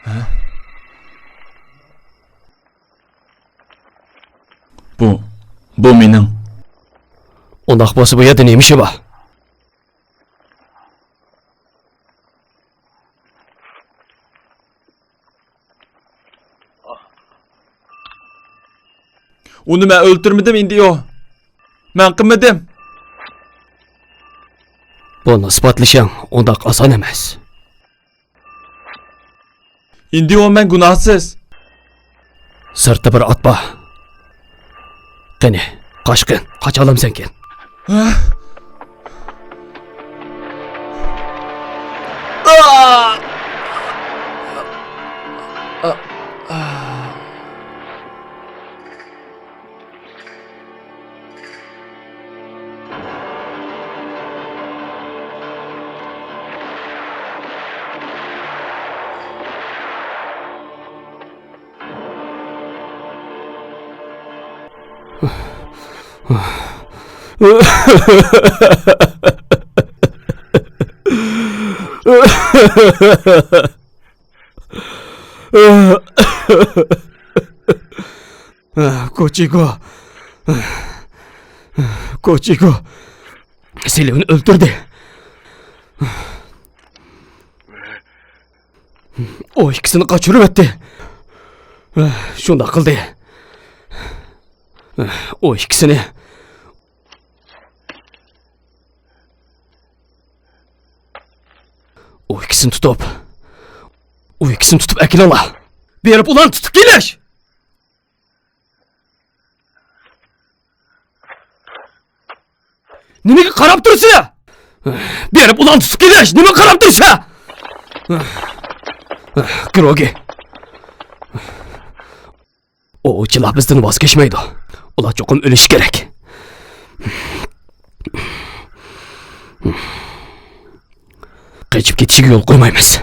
ھە؟ بۇ، بۇ مېنىڭ. ئۇنداق بولسا بۇ يەردە نېمە ئىشى بار؟ ئۇنى مەن ئۆلتۈرمىدىم، ئىندىيو. مەن قىلمىدىم. بۇنى ئىسپاتلىشىڭ ئۇنداق ئاسان ئەمەس. ئىندىيو، مەن گۇناھسىز. سىرتتا بىر ئات بار. قېنى، قاچقىن، قاچالامسەنكىن؟ ھە؟ كوچىگو. كوچىگو سېلىۋنى ئۆلتۈردى. ئۇ ئىككىسىنى قاچۇرۇۋەتتى. شۇنداق قىلدى. ئۇ ئىككىسىنى. ئۇ ئىككىسىنى تۇتۇپ. ئۇ ئىككىسىنى تۇتۇپ ئەكېلىڭلار. بېرىپ ئۇلارنى تۇتۇپ كېلىش. نېمىگە قاراپ تۇرسىلەر؟ بېرىپ ئۇلارنى تۇتۇپ كېلىش! نېمىگە قاراپ تۇرسىلەر؟ گروگى. ئوۋچىلار بىزدىن ۋاز كەچمەيدۇ. ئۇلار چوقۇم ئۆلۈشى كېرەك. قېچىپ كېتىشىگە يول قويمايمىز.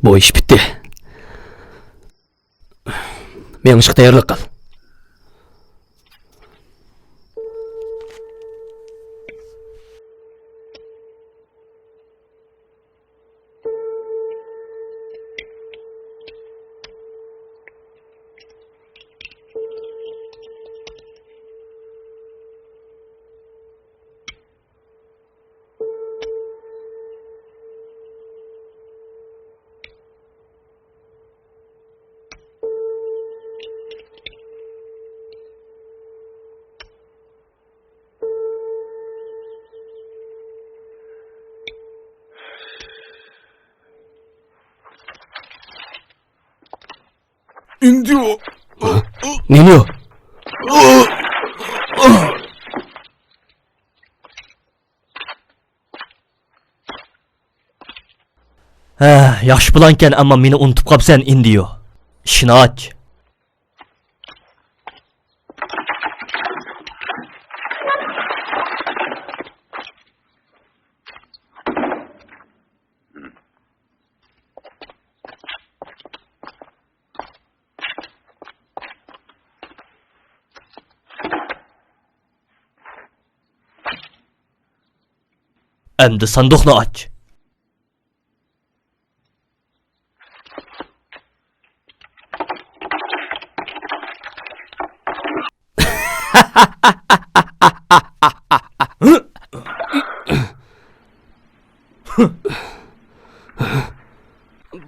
بۇ ئىش پۈتتى. مېڭىشقا تەييارلىق قىل. ئىندىيو. ھە؟ نېنىيو؟ ھە، ياخشى پىلانكەن، ئەمما مېنى ئۇنتۇپ قاپسەن، ئىندىيو. ئىشىنى ئاچ. ئەمدى ساندۇقنى ئاچ.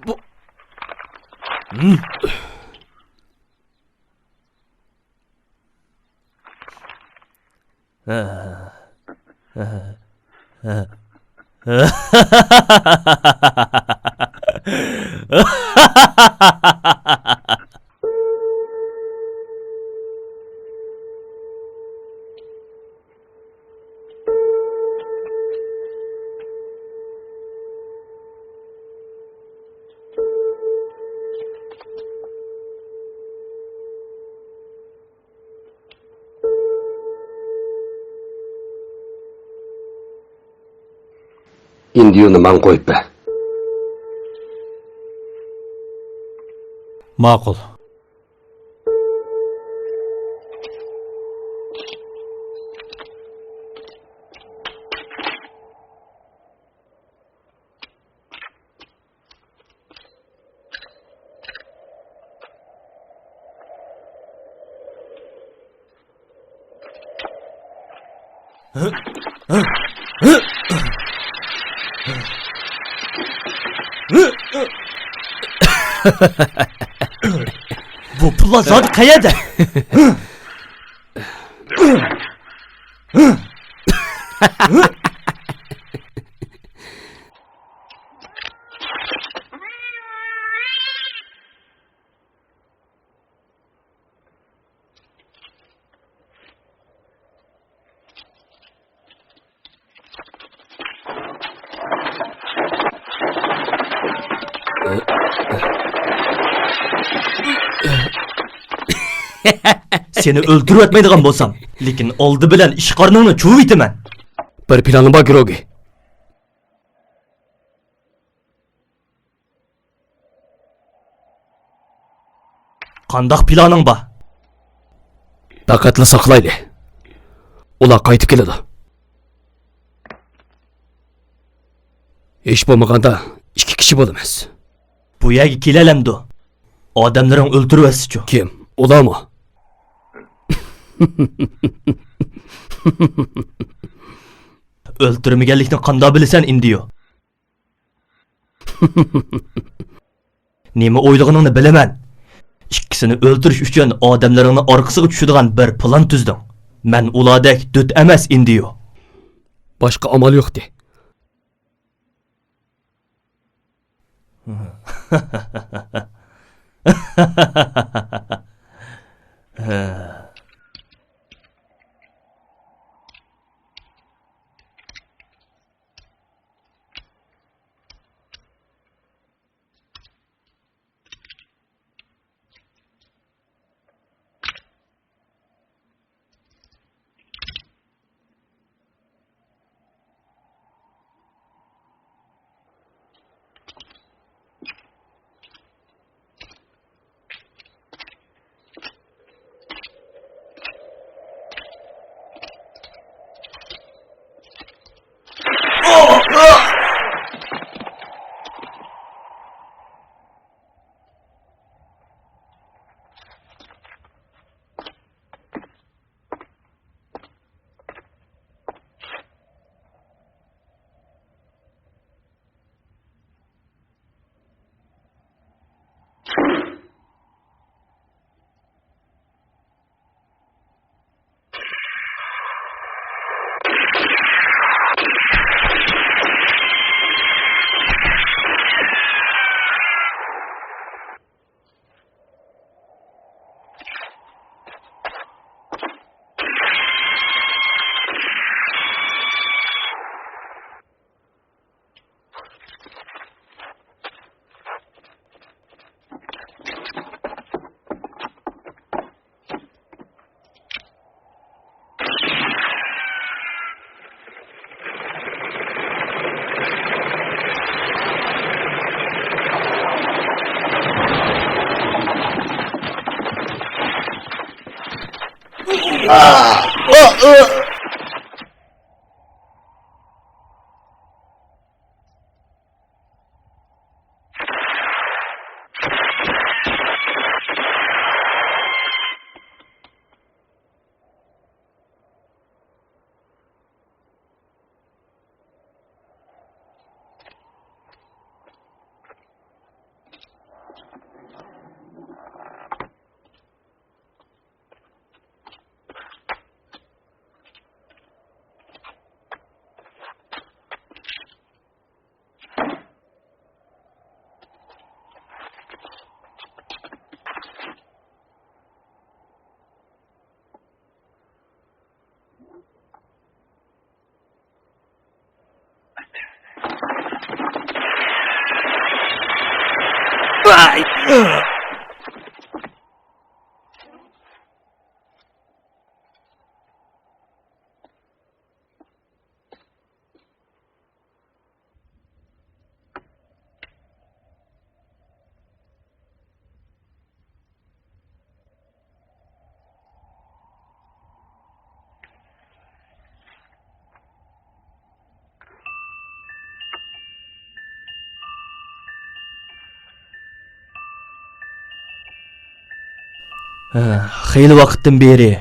بۇ، ئىندىيۇنى ماڭا قويۇپ بەر. ماقۇل. بۇ پۇللار زادى قەيەردە؟ سېنى ئۆلتۈرۈۋەتمەيدىغان بولسام، لېكىن ئالدى بىلەن ئىش قارنىڭنى چۇۋۇۋېتىمەن. بىر پىلانىم بار، گروگى. قانداق پىلانىڭ بار؟ پەقەتلا ساقلايلى. ئۇلار قايتىپ كېلىدۇ. ھېچ بولمىغاندا ئىككى كىشى بولىمىز. بۇ يەرگە كېلەلەمدۇ؟ ئادەملىرىڭ ئۆلتۈرۈۋەتسىچۇ؟ كىم؟ ئۇلارمۇ؟ ئۆلتۈرمىگەنلىكنى قانداق بىلىسەن، ئىندىيو؟ نېمە ئويلىغىنىڭنى بىلىمەن. ئىككىسىنى ئۆلتۈرۈش ئۈچۈن ئادەملىرىڭنى ئارقىسىغا چۈشىدىغان بىر پىلان تۈزدۈڭ. مەن ئۇلاردەك دۆت ئەمەس، ئىندىيو. باشقا ئامال يوقتى. ھە، خېلى ۋاقىتتىن بېرى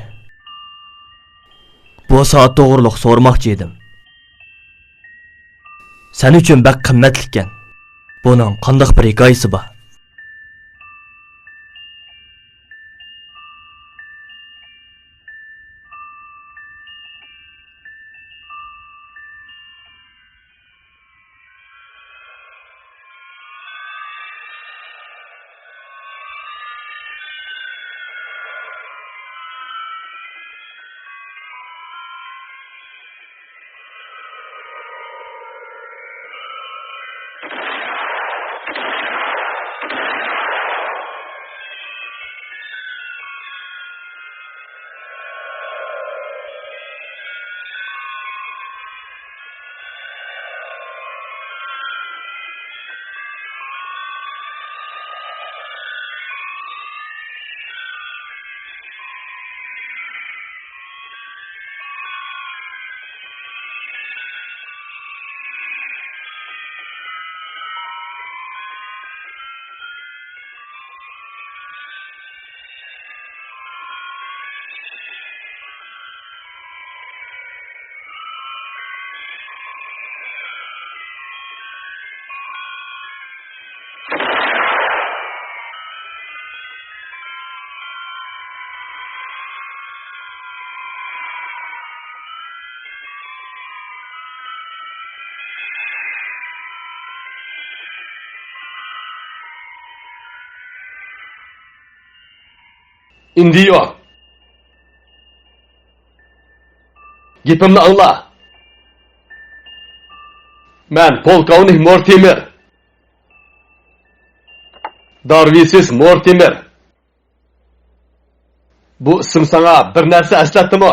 بۇ سائەت توغرۇلۇق سورىماقچى ئىدىم. سەن ئۈچۈن بەك قىممەتلىككەن. بۇنىڭ قانداق بىر ھېكايىسى بار؟ ئىندىيو، گېپىمنى ئاڭلا. مەن پولكاۋنىك مورتىمېر. دارۋىسىس مورتىمېر. بۇ ئىسىم ساڭا بىر نەرسە ئەسلەتتىمۇ؟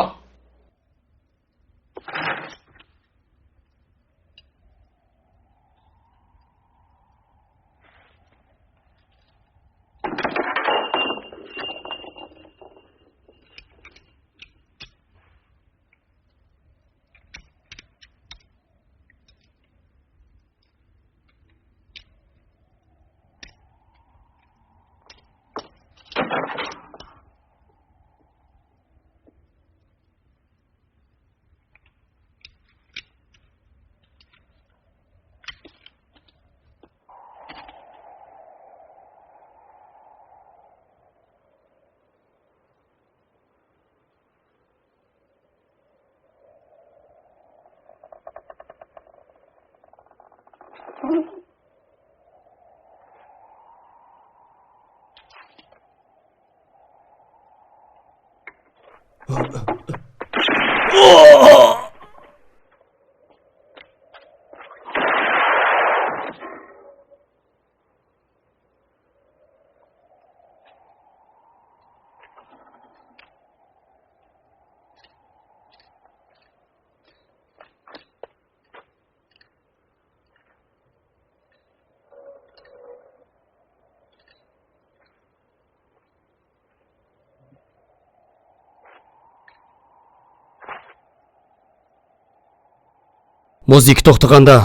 مۇزىكا توختىغاندا،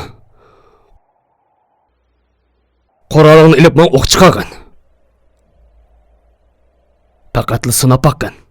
قورالىڭنى ئېلىپ ماڭا ئوق چىقارغىن. پەقەتلا سىناپ باققىن.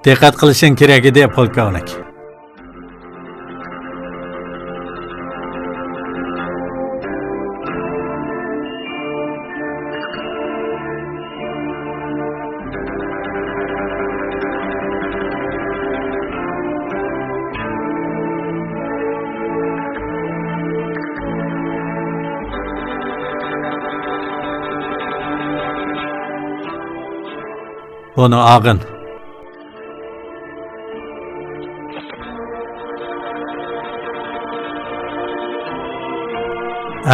دىققەت قىلىشىڭ كېرەك ئىدى، پولكوۋنىك. بۇنى ئاغىن.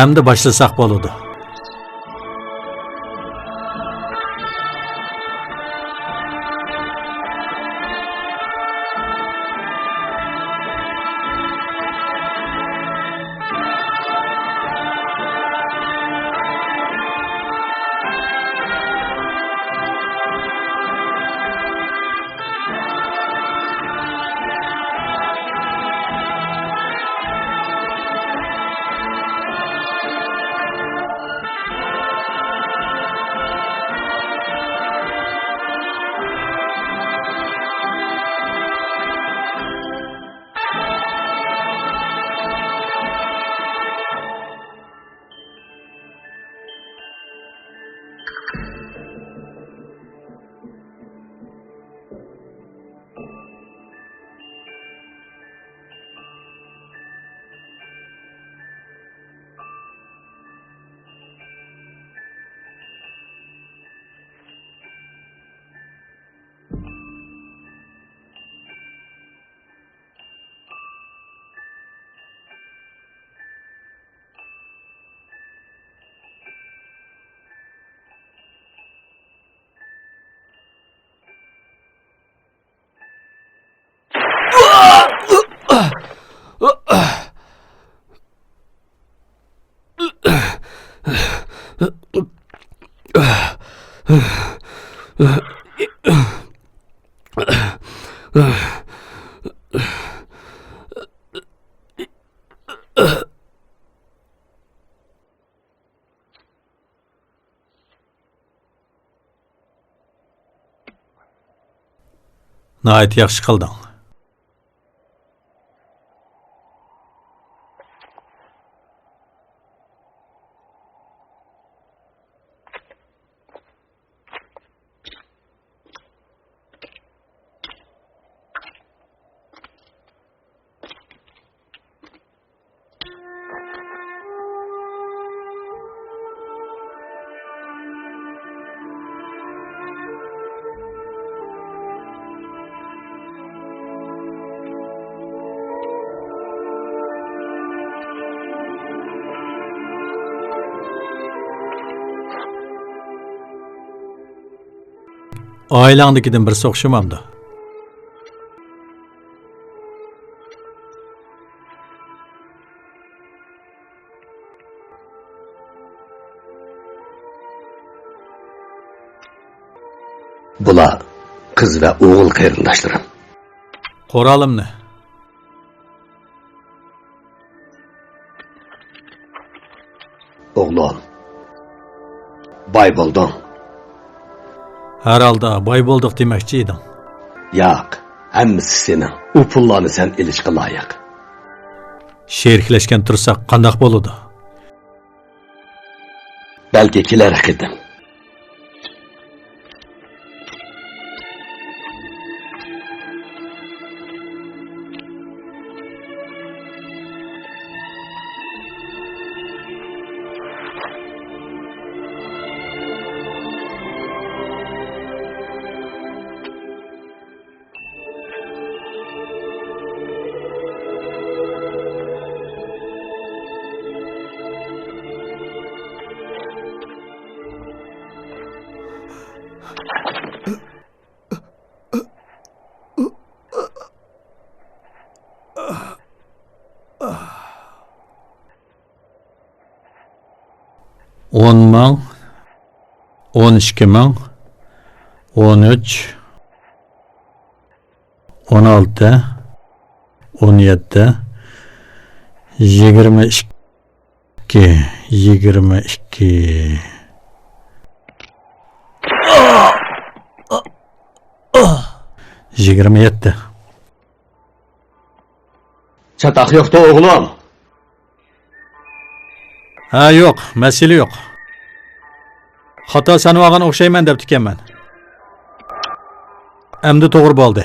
ئەمدى باشلىساق بولىدۇ. ناھايىتى ياخشى قىلدىڭ. ئائىلەڭدىكىدىن بىرسى ئوخشىمامدۇ؟ بۇلار قىز ۋە ئوغۇل قېرىنداشلىرىم. قورالىمنى. ئوغلۇم، باي بولدۇڭ. ھەر ھالدا باي بولدۇق دېمەكچى ئىدىڭ. ياق، ھەممىسى سېنىڭ. ئۇ پۇللارنى سەن ئېلىشقا لايىق. شېرىكلەشكەن تۇرساق قانداق بولىدۇ؟ بەلكى كېلەر قېتىم. ئون مىڭ، ئون ئىككى مىڭ، ئون ئۈچ، ئون ئالتە، ئون يەتتە، يىگىرمە ئىككى، يىگىرمە ئىككى، يىگىرمە يەتتە. چاتاق يوقتۇ، ئوغلۇم. ھە، يوق، مەسىلە يوق. خاتا سانىۋالغان ئوخشايمەن دەپتىكەنمەن. ئەمدى توغرا بولدى.